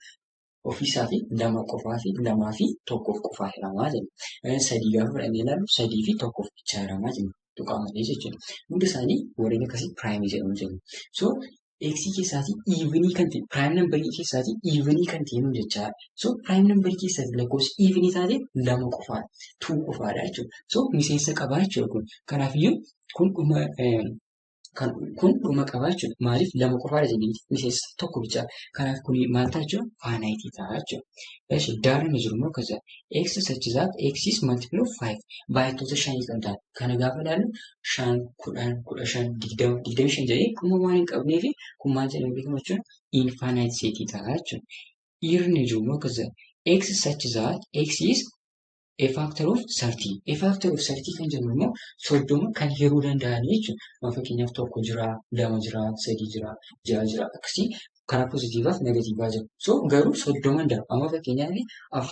ofiisaa fi lama qofaa fi lamaa fi tokkoof qofaa hiramaa jenna. Sadii gaafa fudhannee ilaallu, sadii fi tokkoof bichaa hiramaa jenna. Tuqaa malee jechuudha. Hundi isaanii warreen akkasii prime jedhamu jenna. So x keessaatii evenii kan ta'e, prime numberii keessaatii evenii kan ta'e nu jechaadha. So prime numberii keessaatii lakkoofsi evenii taate lama qofaadha. Two qofaadha jechuudha. So miseensa qabaa jechuudha kun. Kanaafiyyuu kun dhuma kan kun dhuma qabaa jechuudha. Maaliif? Lama qofaadha jennee miseensa tokko bichaa. Kanaaf kun maal ta'a jechuudha? Finite ta'a jechuudha. Eshi, D irra inni jiru immoo akkas jedha. X such that x is multiple of 5. Baay'attoota shanii kan ta'an. Kana gaafa ilaallu 5, 10, 15, 20, 25 jedhee dhuma waan hin qabneef kun maal jedhamee beekama jechuudha? Infinite setii ta'a jechuudha. E irra inni jiru immoo akkas jedha. X such that x is a factor of 30. A factor of 30 kan jennu immoo 30 kan hiruu danda'anii jechuudha. Amma fakkeenyaaf tokko jira, lama jira, sadii jira, ja'a jira, akkasii karaa poozitiivaaf negatiivaa jira. So garuu 30 hin darbu. Amma fakkeenyaaf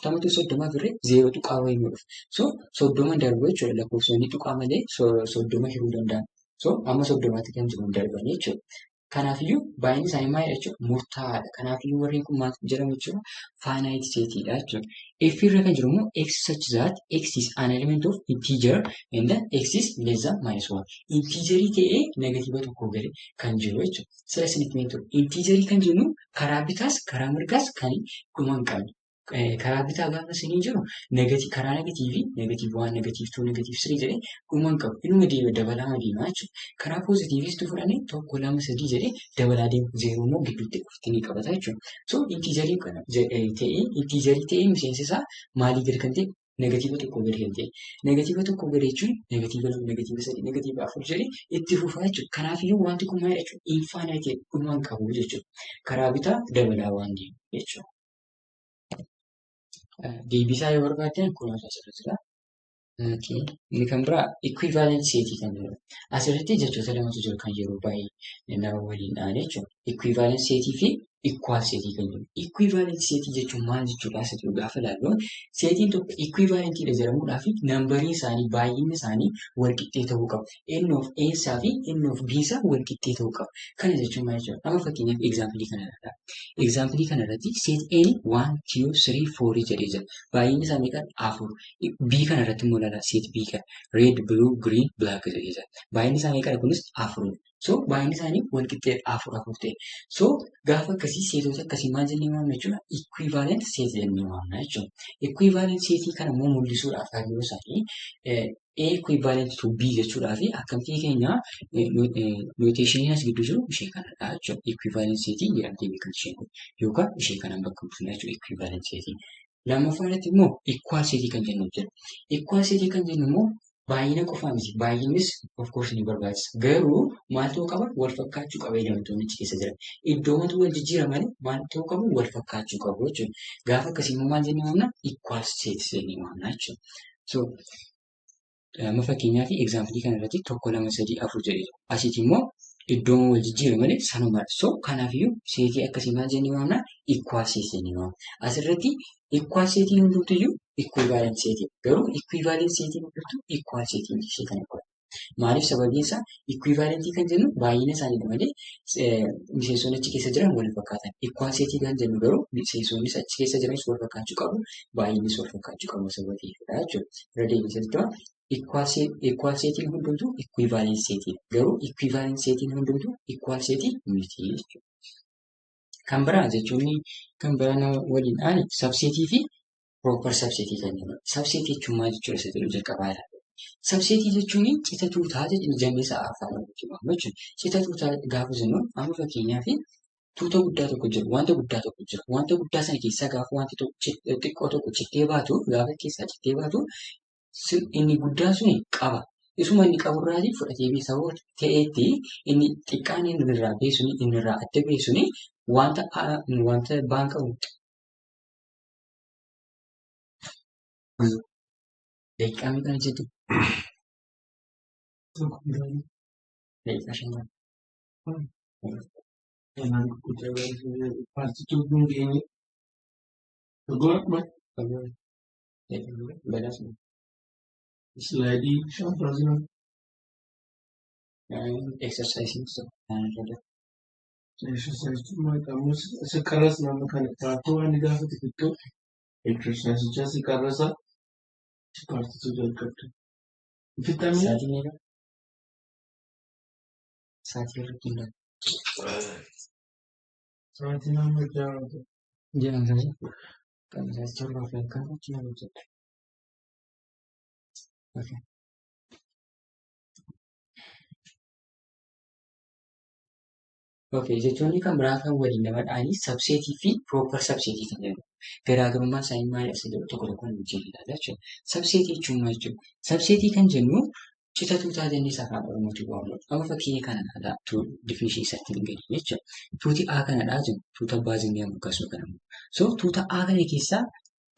40tu 30 firree zeeroo tuqaa wayii nu dhufa. So 30 hin darbu jechuudha, lakkoofsonni tuqaa malee 30 hiruu danda'an. So amma 30tti kan jiru hin darbanii jechuudha. Kanaafiyyuu baay'inni isaanii maalidha jechuudha? Murtaa'aadha. Kanaafiyyuu warreen kun maal jedhamu jechuudha? Finite setiidha jechuudha. F irra kan jiru immoo x such that x is an element of integer and x is less than minus 1. Integerii ta'ee negative tokko gadi kan jiru jechuudha. Sila isinitti himee ture. Integerii kan jennu karaa bitaas karaa mirgaas kan dhuma hin qabne. Karaa bitaa gaafa isinii jiru karaa negatiivii negative 1, negative 2, negative 3 jedhee dhuma hin qabu. Inuma deema dabalaa deema jechuudha. Karaa poozitiiviis tu fudhannee 1, 2, 3 jedhee dabalaa deema. Zeeroo immoo gidduutti ofitti ni qabata jechuudha. So integerii kana ta'ee integerii ta'ee miseensi isaa maalii gadi kan ta'e negatiiva tokko gadi kan ta'e. Negatiiva tokko gadi jechuun negatiiva 2, negatiiva 3, negatiiva 4 jedhee itti fufaa jechuudha. Kanaafiyyuu wanti kun maal jechuudha? Infinite dhuma hin qabu jechuudha. Karaa bitaa dabalaa waan deemu jechuudha. Deebisaa yoo barbaaddan kun asirra jira. Inni kan biraa equivalent setii kan jedhamu. Asirratti jechoota lamatu jira kan yeroo baay'ee nama waliin dhahan jechuudha. Equivalent setii fi equal setii kan jedhamu. Equivalent setii jechuun maal jechuudha asirratti gaafa ilaallu setiin tokko equivalentiidha jedhamuudhaaf nambariin isaanii baay'inni isaanii wal qixxee ta'uu qaba. N of A isaa fi N of B isaa wal qixxee ta'uu qaba. Kana jechuun maal jechuudha? Amma fakkeenyaaf example kana ilaalla. Example kana irratti set A 1, 2, 3, 4 jedhee jira. Baay'inni isaa meeqa? 4. B kana irratti immoo ilaala set B kana. Red, blue, green, black jedhee jira. Baay'inni isaa meeqa? Kunis 4. So baay'inni isaanii wal qixxee 4 4 ta'e. So gaafa akkasii seetota akkasii maal jennee waamna jechuudha? Equivalent set jennee waamna jechuudha. Equivalent setii kana immoo mul'isuudhaaf hariiroo isaanii A equivalent to B jechuudhaa fi akkamtii keenya notation as gidduu jiru ishee kanadha jechuudha. Equivalent setii jedhamtee beekamti isheen kun yookaan ishee kanaan bakka buufna jechuudha equivalent setii. Lammaffaa irratti immoo equal setii kan jennu jira. Equal setii kan jennu immoo baay'ina qofaa miti. Baay'innis of course ni barbaachisa. Garuu maal ta'uu qaba? Wal fakkaachuu qaba elementoonni achi keessa jiran. Iddoomatu wal jijjiira malee maal ta'uu qabu? Wal fakkaachuu qabu jechuudha. Gaafa akkasii immoo maal jennee waamna? Equal set jennee waamna jechuudha. So amma fakkeenyaaf example kana irratti 1, 2, 3, 4 jedhee jira. Asitti immoo iddooma wal jijjiira malee sanumadha. So kanaafiyyuu seetii akkasii maal jennee waamna? Equal set jennee waamna. Asirratti equal setiin hundumtiyyuu equivalent setii. Garuu equivalent setiin hundumtuu equal setii miti ishee kana qofa. Maaliif sababiin isaa equivalentii kan jennu baay'ina isaaniidha malee miseensonni achi keessa jiran wal fakkaatan. Equal setii kan jennu garuu miseensonnis achi keessa jiranis wal fakkaachuu qabu, baay'innis wal fakkaachuu qabu sababa ta'eefidha jechuudha. Irra deebiin equal setiin hundumtuu equivalent setii. Garuu equivalent setiin hundumtuu equal setii miti jechuudha. Kan biraa jechuun kan biraa nama waliin dhaani subsetii fi proper subsetii kan jennu. Subsetii jechuun maal jechuudha isa jedhu jalqabaa ilaalla. Subsetii jechuun cita tuutaa jennee isa afaan Oromootti waamnu jechuudha. Cita tuutaa gaafa jennu amma fakkeenyaaf tuuta guddaa tokko jira, wanta guddaa tokko jira. Wanta guddaa sana keessaa gaafa wanti xiqqoo tokko cittee baatu, gaafa keessaa cittee baatu inni guddaan suni qaba. Isuma inni qaburraatii fudhatee bee sababa ta'eetti inni xiqqaan inni irraa ba'e suni inni irraa adda ba'e suni wanta wanta baan qabu. Daqiiqaa meeqa hojjette? Daqiiqaa 5. Slaidii shan. Exercise tokko. Si qarras nama kana taatoo waan gaafate fixxuu exercise si qarrasa paartituu jalqabde. Fixamee Sa'aatii meeqa? Sa'aatii irratti hundaa'e. Sa'aatii nama 6 ta'e. Jedhan sana kan sa'aatii 7 fi halkan achi nama hojjedha. Okay. Okay, jechoonni kan biraa kan waliin nama dhahanii subsetii fi proper subsetii kan jedhamu. Garaagarummaan isaanii maal isa jedhu tokko tokkoon wajjin ilaalla jechuudha. Subsetii jechuun maal jechuudha? Subsetii kan jennu cita tuutaa jennee afaan Oromootiin waamnu. Amma fakkeenya kana ilaalaa definition isaatti hin gadi jechuudha. Tuuti A kanadhaa jennu tuuta B jennee moggaasuu kana. So tuuta A kana keessaa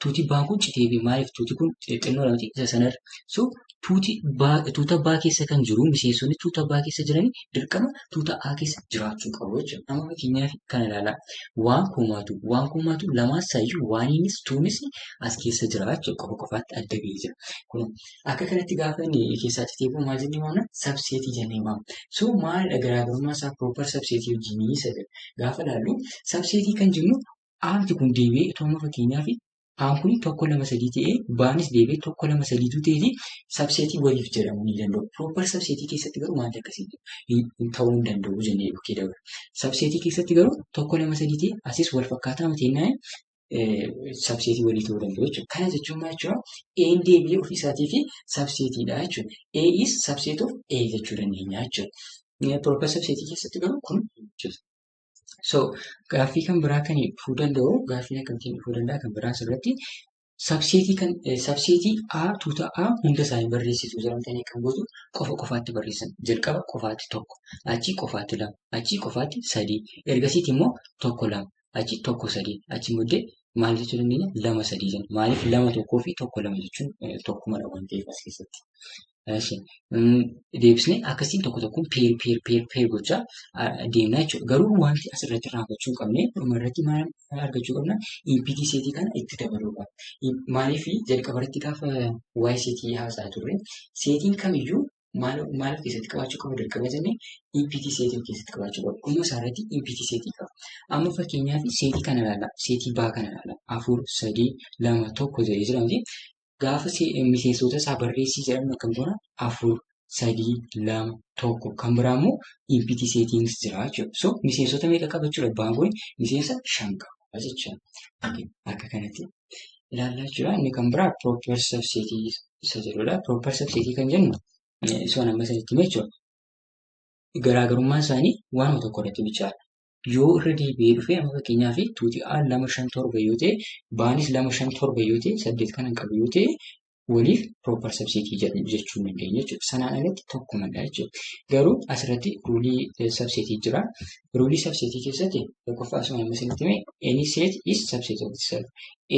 Tuuti baan kun citee ba'e. Maaliif tuuti kun xinnoo miti isa sanarra. So tuuti tuuta baa keessa kan jiru miseensonni tuuta baa keessa jiran dirqama tuuta A keessa jiraachuu qabu jechuudha. Amma fakkeenyaaf kana ilaalaa. One comma two one comma two lamaan isaayyuu oneiinis twounis as keessa jira jechuudha. Qofa qofaatti adda bahee jira. Kun akka kanatti gaafa inni keessaa citee bahu maal jennee waamna? Subsetii jennee waamna. So maalidha garaagarummaa isaa proper subsetii wajjin isa jedhu gaafa ilaallu, subsetii kan jennu Aanti kun deebi'ee itoo amma fakkeenyaaf Aan kun tokko lama sadii ta'ee baanis deebi'ee tokko lama sadiitu ta'eeti subsetii waliif jedhamuu ni danda'u. Proper subsetii keessatti garuu wanti akkasii ta'uu hin danda'u jennee bukkee dabarra. Subsetii keessatti garuu tokko lama sadii ta'ee asis wal fakkaataa miti jennaan subsetii walii ta'uu danda'u jechuudha. Kana jechuun maal jechuudha? A'n deebi'ee ofii isaatii fi subsetiidha jechuudha. A is subset of A jechuu dandeenya jechuudha. Proper subsetii keessatti garuu kun hin hojjetu. So gaaffii kan biraa kan dhufuu danda'u, gaaffiin akkamittiin dhufuu danda'a kan biraa asirratti subsetii kan subsetii A tuuta A hunda isaanii barreessitu jedhamtanii kan gootu qofa qofaatti barreessan. Jalqaba qofaatti tokko, achi qofaatti lama, achi qofaatti sadii, ergasiiti immoo tokko lama, achi tokko sadii, achi booddee maal jechuu dandeenya? Lama sadii jenna. Maaliif lama tokkoo fi tokko lama jechuun tokkumadha waan ta'eef as keessatti. Deebisnee akkasiin tokko tokkoon pair pair pair pair gochaa deemna jechuudha. Garuu wanti asirratti irraanfachuu hin qabne dhumarratti maal argachuu qabna? Empty setii kana itti dabaluu qabna. Maaliif jalqaba irratti gaafa waa'ee setii haasa'aa turre setiin kamiyyuu maal maal of keessatti qabaachuu qaba dirqama jennee? Empty setii of keessatti qabaachuu qaba. Dhuma isaarratti empty setii qaba. Amma fakkeenyaaf setii kana ilaalla. Setii baa kana ilaalla. Afur, sadii, lama, tokko jedhee jira miti. Gaafa miseensota isaa barreessii jedhamu akkam goona? Afur, sadii, lama, tokko. Kan biraa immoo empty setiinis jira jechuudha. So miseensota meeqa qaba jechuudha? Baan kun miseensa shan qaba jechuudha. Akka kanatti ilaallaa jechuudha. Inni kan biraa proper subsetii isa jedhudha. Proper subsetii kan jennu isaan amma isinitti hime jechuudha. Garaagarummaan isaanii waanuma tokko irratti bichaadha. Yoo irra deebi'ee dhufee amma fakkeenyaaf tuuti A lama shan torba yoo ta'e, baanis lama shan torba yoo ta'e, saddeet kan hin qabu yoo ta'e, waliif proper subsetii jechuu hin dandeenya jechuudha. Sanaan alatti tokkumadha jechuudha. Garuu asirratti ruleii subsetii jira. Ruleii subsetii keessatti tokkoffaa asuma amma isinitti hime, any set is subset of itself.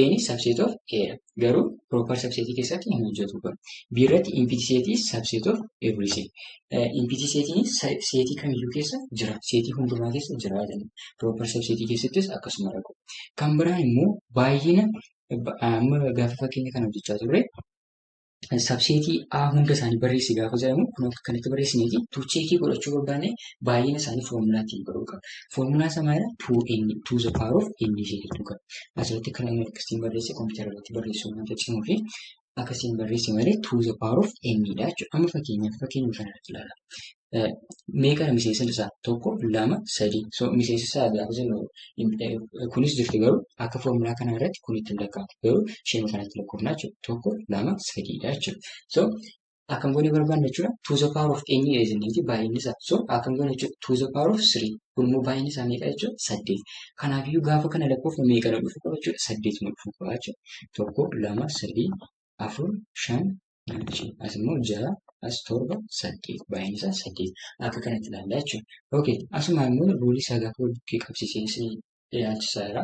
Any subset of A dha. Garuu proper subsetii keessatti hin hojjetu kun. B irratti empty set is subset of every set. Empty setiin setii kamiyyuu keessa jira. Setii hundumaa keessa jira jenna. Proper subsetii keessattis akkasuma rakkoo. Kan biraan immoo baay'ina amma gaafa fakkeenya kana hojjechaa turre subsetii A hunda isaanii barreessi gaafa jedhamu kun akka kanatti barreessineeti tu checkii godhachuu barbaanne baay'ina isaanii foormulaa ittiin godhuu qaba. Foormulaan isaa maalidha? 2n, 2 the power of n ishee jettuu qaba. Asirratti kan inni akkasiin barreesse kompiitara irratti barreessuu wanta cimuu fi akkasiin barreesse malee 2 the power of n dha jechuudha. Amma fakkeenyaaf fakkeenya kana irratti ilaala. Meeqadha miseensa isaa? Tokko, lama, sadii. So miseensa isaa gaafa jennu kunis jirti, garuu akka foormulaa kana irratti kun ittiin lakkaa'amu. Garuu isheen kanatti lakkoofna jechuudha. Tokko, lama, sadiidha jechuudha. So akkam goonee barbaanna jechuudha. 2 the power of n dha jenneeti baay'inni isaa. So akkam goone jechuudha. 2 the power of 3. Kun immoo baay'inni isaa meeqa jechuudha? Saddeet. Kanaafiyyuu gaafa kana lakkoofnu meeqa nu dhufu qaba jechuudha? Saddeet nu dhufu qaba jechuudha. Tokko, lama, sadii, afur, shan, as immoo ja'a, as torba, saddeet. Baay'inni isaa saddeet. Akka kanatti ilaalla jechuudha. Okay, asuma immoo ruleii isaa gaafa wal bukkee qabsiisee isin ilaalchisaa jira.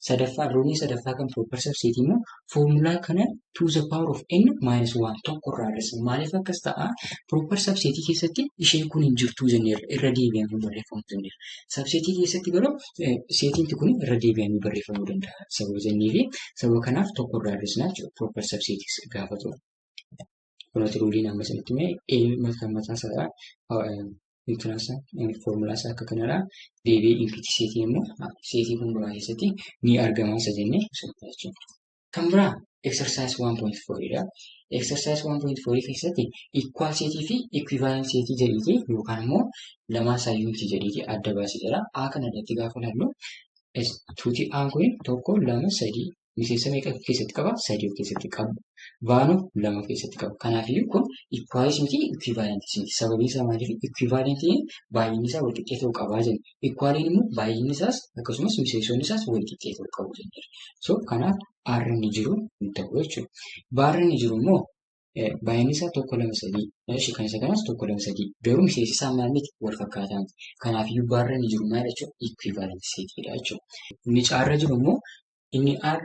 Sadaffaa, ruleii sadaffaa kan proper subsetii immoo foormulaa kana 2 the power of n minus 1 tokko irraa hir'isna. Maaliif akkas ta'a? Proper subsetii keessatti isheen kun hin jirtuu jenneerra. Irra deebi'amee barreeffamuu jenneerra. Subsetii keessatti garuu seetiinti kun irra deebi'amee barreeffamuu danda'a. Sababa jennee fi sababa kanaaf tokko irraa hir'isna jechuudha. Proper subsetii gaafa ta'u. Kunuuti ruleiin amma isinitti hime kan mataa isaa intinasa foormulaa isaa akka kanadha. Deebi'ee empty setiin immoo setii hundumaa keessatti ni argama isa jennee jechuudha. Kan biraa exercise 1.4 dha. Exercise 1.4 keessatti equal setii fi equivalent setii jedhiiti yookaan immoo lamaan isaa miti jedhiiti adda baasee jira. A kana irratti gaafa ilaallu tuuti A kun tokko, lama, sadii, miseensa meeqa of keessatti qaba? Sadii of keessatti qaba. Baanoo lama of keessatti qaba. Kanaafiyyuu kun equalis miti, equivalentis miti. Sababiin isaa maaliif? Equivalentiin baay'inni isaa wal qixxee ta'uu qabaa jenna. Equaliin immoo baay'inni isaas akkasumas miseensonni isaas wal qixxee ta'uu qabu jenna. So kanaaf R inni jiru hin ta'u jechuudha. Baarri inni jiru immoo baay'inni isaa tokko, lama, sadii. Eshi kan isa kanaas tokko, lama, sadii. Garuu miseensi isaa maal miti? Wal fakkaataa miti. Kanaafiyyuu baarri inni jiru maal jechuudha? Equivalent setiidha jechuudha. Inni caarra jiru immoo Inni R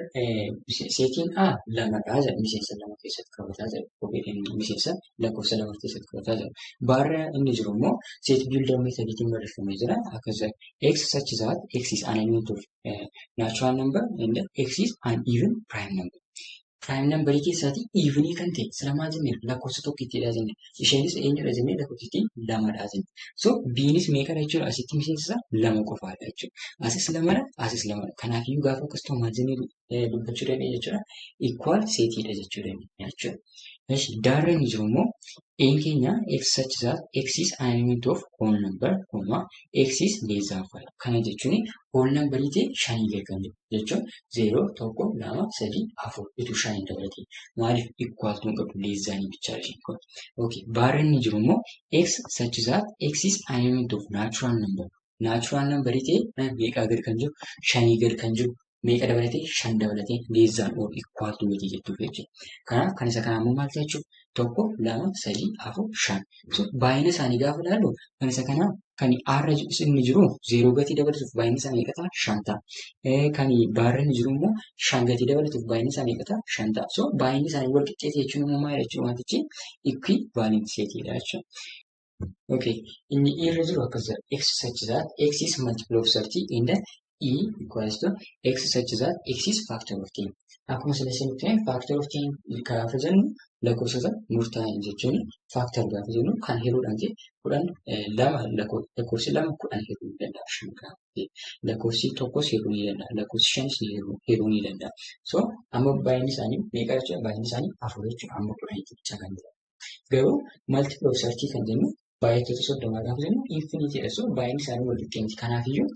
seetiin A lamadha jedha. Miseensa lama keessatti qabataa jedha. Kopheen miseensa lakkoofsa lama keessatti qabataa jedha. Barra inni jiru immoo set builder methodiitiin barreeffamee jira. Akkas jedha. X such that X is an element of natural number and X is an even prime number. Prime numberii keessaatii evenii kan ta'e sila maal jenneera lakkoofsa tokkittiidha jenne. Isheenis eenyudha jennee lakkoofsittii lamadha jenne. So B'nis meeqadha jechuudha asitti miseensi isaa lama qofaadha jechuudha. Asis lamadha asis lamadha. Kanaafiyyuu gaafa akkas ta'u maal jennee dubbachuu dandeenya jechuudha. Equal setiidha jechuu dandeenya jechuudha. Eshi daarra inni jiru immoo A'n keenya x such that x is an element of whole number, comma x is less than 5. Kana jechuun whole numberii ta'e shanii gad kan jiru jechuun 0, 1, 2, 3, 4 utuu shanii dabalatee maaliif equal to hin qabdu less than bichaa isheen kun. Okay, baarra inni jiru immoo x such that x is an element of natural number. Natural numberii ta'e meeqaa gad kan jiru shanii gad kan jiru meeqa dabalatee shan dabalatee less than or equal to gatii jettuuf jechuudha. Kanaaf kan isa kanaa immoo maal ta'a jechuudha? Tokko, lama, sadii, afur, shan. So baay'ina isaanii gaafa ilaallu kan isa kanaa kan R inni jiru zeeroo gatii dabalatuuf baay'inni isaa meeqa ta'a? Shan ta'a. Kan baarra inni jiru immoo shan gatii dabalatuuf baay'inni isaa meeqa ta'a? Shan ta'a. So baay'inni isaanii wal qixxeete jechuun immoo maal jechuudha wantichi equivalent setiidha jechuudha. Okay, inni irra jiru akkas jedha. X such that x is multiple of 30 and e equals to x such that x is factor of 10. Akkuma sila isinitti hime factor of 10 gaafa jennu lakkoofsota murtaa'an jechuun factor gaafa jennu kan hiruudhaan ta'e kudhan lama lakkoofsi lama kudhan hiruu ni danda'a shan gaafa ta'e lakkoofsi tokkos hiruu ni danda'a lakkoofsi shanis hiruu ni danda'a. So amma baay'inni isaanii meeqa jechuudha? Baay'inni isaanii afur jechuudha amma kudhanitti bicha kan ta'e. Garuu multiple of 30 kan jennu baay'attoota soddomaa gaafa jennu infinity dha. So baay'inni isaanii wal qixxee miti. Kanaafiyyuu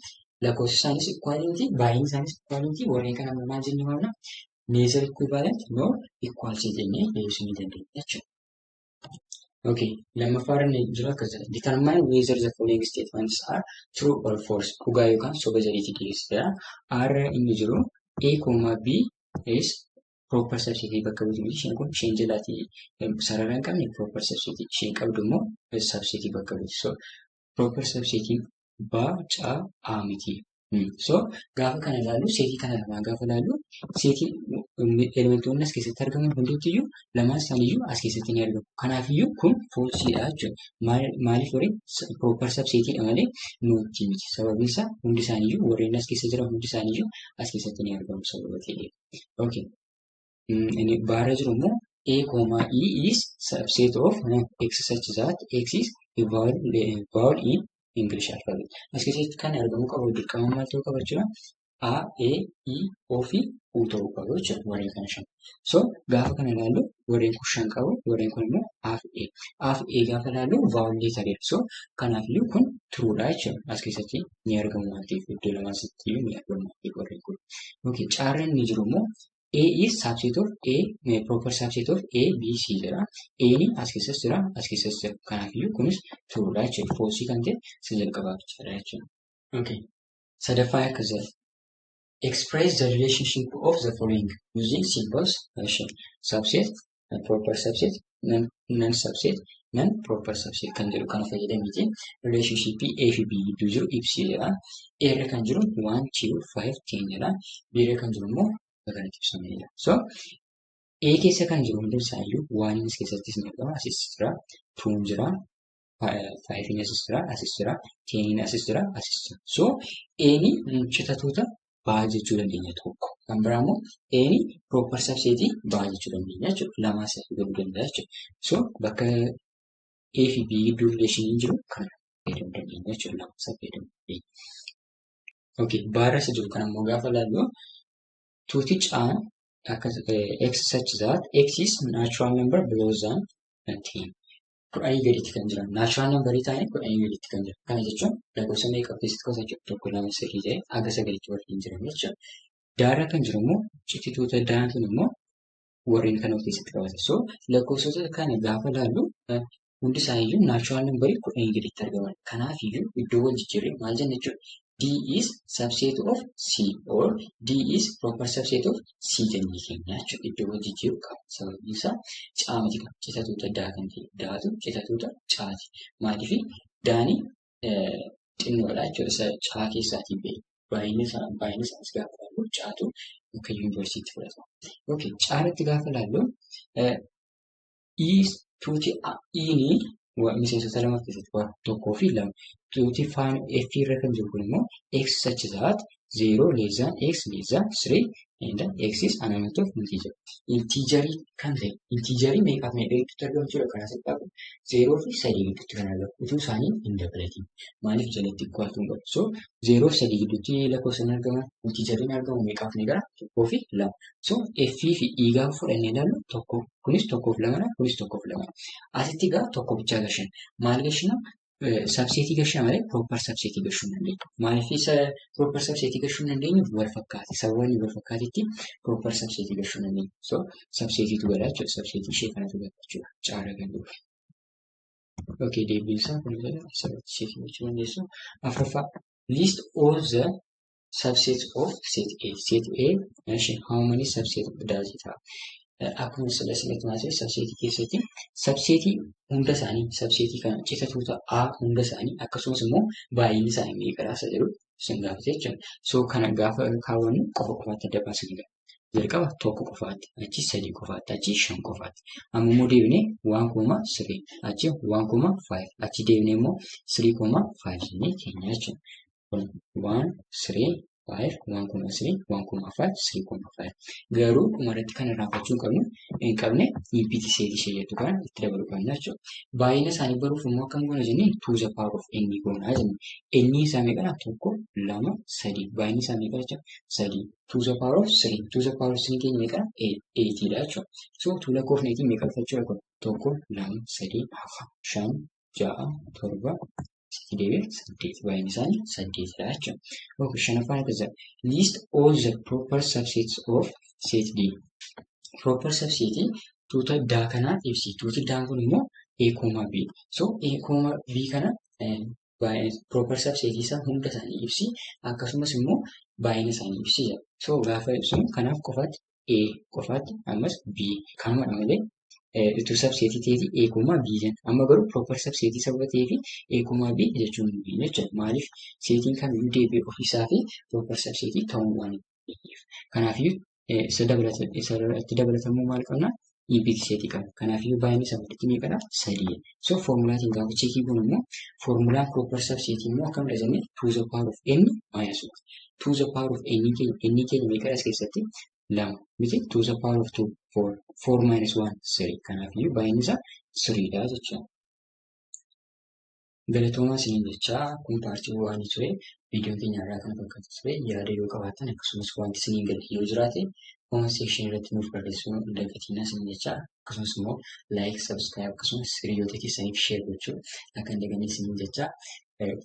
lakkoofsi isaanis equal miti baay'inni isaanis equal miti warreen kana maal jennee waamna? Neither equivalent nor equal jennee deebisuu ni dandeenya jechuudha. Okay, lammaffaa irra inni jiru akkas jedha. Determine whether the following statements are true or false. Dhugaa yookaan soba jedheeti dhiyeessiteera. R inni jiru A, B is proper subset bakka buutu miti. Isheen kun isheen jalaatii sarara hin qabne proper subset isheen qabdu immoo subset bakka buuti. So proper subset B, C, A miti. So gaafa kana ilaallu seetii kana lamaan gaafa ilaallu seetiin elementoonni as keessatti argaman hundumtiyyuu lamaan isaaniiyyuu as keessatti ni argamu. Kanaafiyyuu kun falseiidha jechuudha. Maaliif warri proper subsetiidha malee notii miti. Sababiin isaa hundi isaaniiyyuu warreen as keessa jiran hundi isaaniiyyuu as keessatti ni argamu sababa ta'eef. Okay. Inni baarra jiru immoo A, E is subset of X such that X is a vowel in English alphabet. As keessatti kan argamu qabu dirqama maal ta'uu qaba jechuudha? A, E, I, O fi U ta'uu qabu jechuudha warreen kana shan. So gaafa kana ilaallu warreen kun shan qabu warreen kun immoo A fi E. A fi E gaafa ilaallu vowel letteridha. So kanaafiyyuu kun truedha jechuudha. As keessatti ni argamu waan ta'eef iddoo lamaan iyyuu ni argamu waan ta'eef warreen kun. Okay, caarra inni jiru immoo A is subset of A, proper subset of A, B, C jedha. A ni as keessas jira, as keessas jira. Kanaafiyyuu kunis truedha jechuudha. False kan ta'e isa jalqabaa jechuudha jechuudha. Okay. Sadaffaa akkas jedha. Express the relationship of the following using symbols. Subset, proper subset, non subset, non proper subset kan jedhu kana fayyadameeti relationship A fi B gidduu jiru ibsi jedha. A irra kan jiru 1, 2, 5, 10 jedha. B irra kan jiru immoo kanatti ibsameera. So A keessa kan jiru hundi isaayyuu waan inni keessattis ni argama. Asis jira, 2 jira, 5 asis jira, asis jira, 10 asis jira, asis jira. So A'n citatoota baa jechuu dandeenya tokko. Kan biraa immoo A'n proper subsetii baa jechuu dandeenya jechuudha. Lamaa sadii galuu danda'a jechuudha. So bakka A fi B gidduu relationiin jiru kana fayyadamuu dandeenya jechuudha. Lama isaa fayyadamuu dandeenya. Okay, baarra isa jiru kana immoo gaafa ilaallu tuuti caan akkas x such that x is natural number below than 10. Kudhanii gaditti kan jiran. Natural numberii ta'anii kudhanii gaditti kan jiran. Kana jechuun lakkoofsa meeqa of keessatti qabata jechuudha. Tokko, lama, sadii ta'ee haga sagalitti warreen jiran jechuudha. Daarra kan jiru immoo cititoota daan kun immoo warreen kana of keessatti qabata. So lakkoofsota kana gaafa ilaallu hundi isaaniiyyuu natural numberii kudhanii gaditti argaman. Kanaafiyyuu iddoo wal jijjiirree maal jenna jechuudha. D is subset of C or D is proper subset of C jennee keenya jechuudha. Iddoo wal jijjiiruu qaba. Sababni isaa caamiti kan citatoota daa kan ta'e daatu citatoota caati. Maaliif daani xinnoodha jechuudha. Isa caa keessaatii ba'e. Baay'inni isaa baay'inni isaanis gaafa ilaallu caatu Akka yuunivarsiitii fudhatama. Okay, caalatti gaafa ilaallu tuuti E'n miseensota lama keessatti tokkoo fi lama. Tuuti faana F irra kan jiru kun immoo X such that 0 less than X less than 3 and X is an element of integer. Integerii kan ta'e integerii meeqaaf meeqa gidduutti argamu jechuudha karaa salphaa kun 0 fi 3 gidduutti kan argamu utuu isaanii hin dabalatin. Maaliif jalatti equal to hin qabu. So 0 fi 3 gidduutti lakkoofsaan argaman integeriin argamu meeqaaf meeqadha? Tokkoo fi lama. So F fi E gaafa fudhannee ilaallu tokko kunis tokkoof lamadha kunis tokkoof lamadha. Asitti egaa tokko bichaa gashina. Maal gashina? Subsetii gashina malee proper subsetii gashuu hin dandeenyu. Maaliif isa proper subsetii gashuu hin dandeenyu? Wal fakkaate. Sababa inni wal fakkaatetti proper subsetii gashuu hin dandeenyu. So subsetiitu gala jechuudha. Subsetii ishee kanatu gala jechuudha. Caara kan jiru. Okay, deebiin isaa kun jedha asirratti checkii gochuu dandeessu. Afuraffaa, list all the subsets of set A. Set A, how many subsets does it have? Akkuma sila isinitti himaa ture subsetii keessatti subsetii hunda isaanii subsetii kana cita tuuta A hunda isaanii akkasumas immoo baay'inni isaanii meeqadha isa jedhu isin gaafate jechuudha. So kana gaafa kaawwannu qofa qofaatti adda baasanii ga'a. Jalqaba tokko qofaatti, achi sadii qofaatti, achi shan qofaatti. Amma immoo deebinee 1,3, achi 1,5, achi deebinee immoo 3,5 jennee keenya jechuudha. Kun 1, 3, 5, 1,3, 1,5, 3,5. Garuu dhumarratti kan irraanfachuu hin qabne empty set ishee jettu kana itti dabaluu qabna jechuudha. Baay'ina isaanii baruuf immoo akkam goona jennee to the power of n goonaa jenna. N isaa meeqadha? Tokko, lama, sadii. Baay'inni isaa meeqa jechuudha? Sadii. To the power of 3. To the power of 3 keenya meeqadha? 8 dha jechuudha. So two lakkoofneetiin meeqa dhufa jechuudha kun? Tokko, lama, sadii, afur, shan, ja'a, torba, sitti deebi'ee saddeet. Baay'inni isaanii saddeetidha jechuudha. Okay, shanaffaan akkas jedha. List all the proper subsets of set D. Proper subsetii tuuta D kanaa ibsi. Tuuti D kun immoo A, B. So A, B kana proper subsetii isaa hunda isaanii ibsi. Akkasumas immoo baay'ina isaanii ibsi jedha. So gaafa ibsinu kanaaf qofaatti A qofaatti ammas B kanumadha malee utuu subsetii ta'eeti A, B jenna. Amma garuu proper subsetii sababa ta'eef A, B jechuun hin dandeenyu jechuudha. Maaliif setiin kamiyyuu deebi'ee ofiisaa fi proper subsetii ta'uu waan hin dandeenyeef. Kanaafiyyuu isa dabalatamuu maal qabna? Empty setii qabna. Kanaafiyyuu baay'inni isaa walitti meeqadha? Sadii. So foormulaatiin gaafa checkii goonu immoo foormulaan proper subsetii immoo akkamidha jennee to the power of n minus 1. To the power of n keenya n keenya meeqadha as keessatti? Lama. Miti to the power of 2 4. 4 minus 1 3. Kanaafiyyuu baay'inni isaa 3 dha jechuudha. Galatoomaa isiniin jechaa kun partii oneii ture. Viidiyoon keenya irraa kana fakkaatu ture. Yaada yoo qabaattan akkasumas wanti isiniin gadi yoo jiraate comment section irratti nuuf barreessuu hin dagatinaa isiniin jechaa akkasumas immoo like, subscribe akkasumas hiriyoota keessaniif share gochuu akka hin daganne isiniin jechaa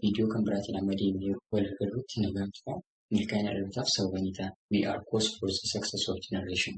viidiyoo kan biraatiin amma deemnee wal agarruutti nagaan turaa. Milkaa'ina dhalootaaf sababa ni ta'a. We are cause for the success of generation.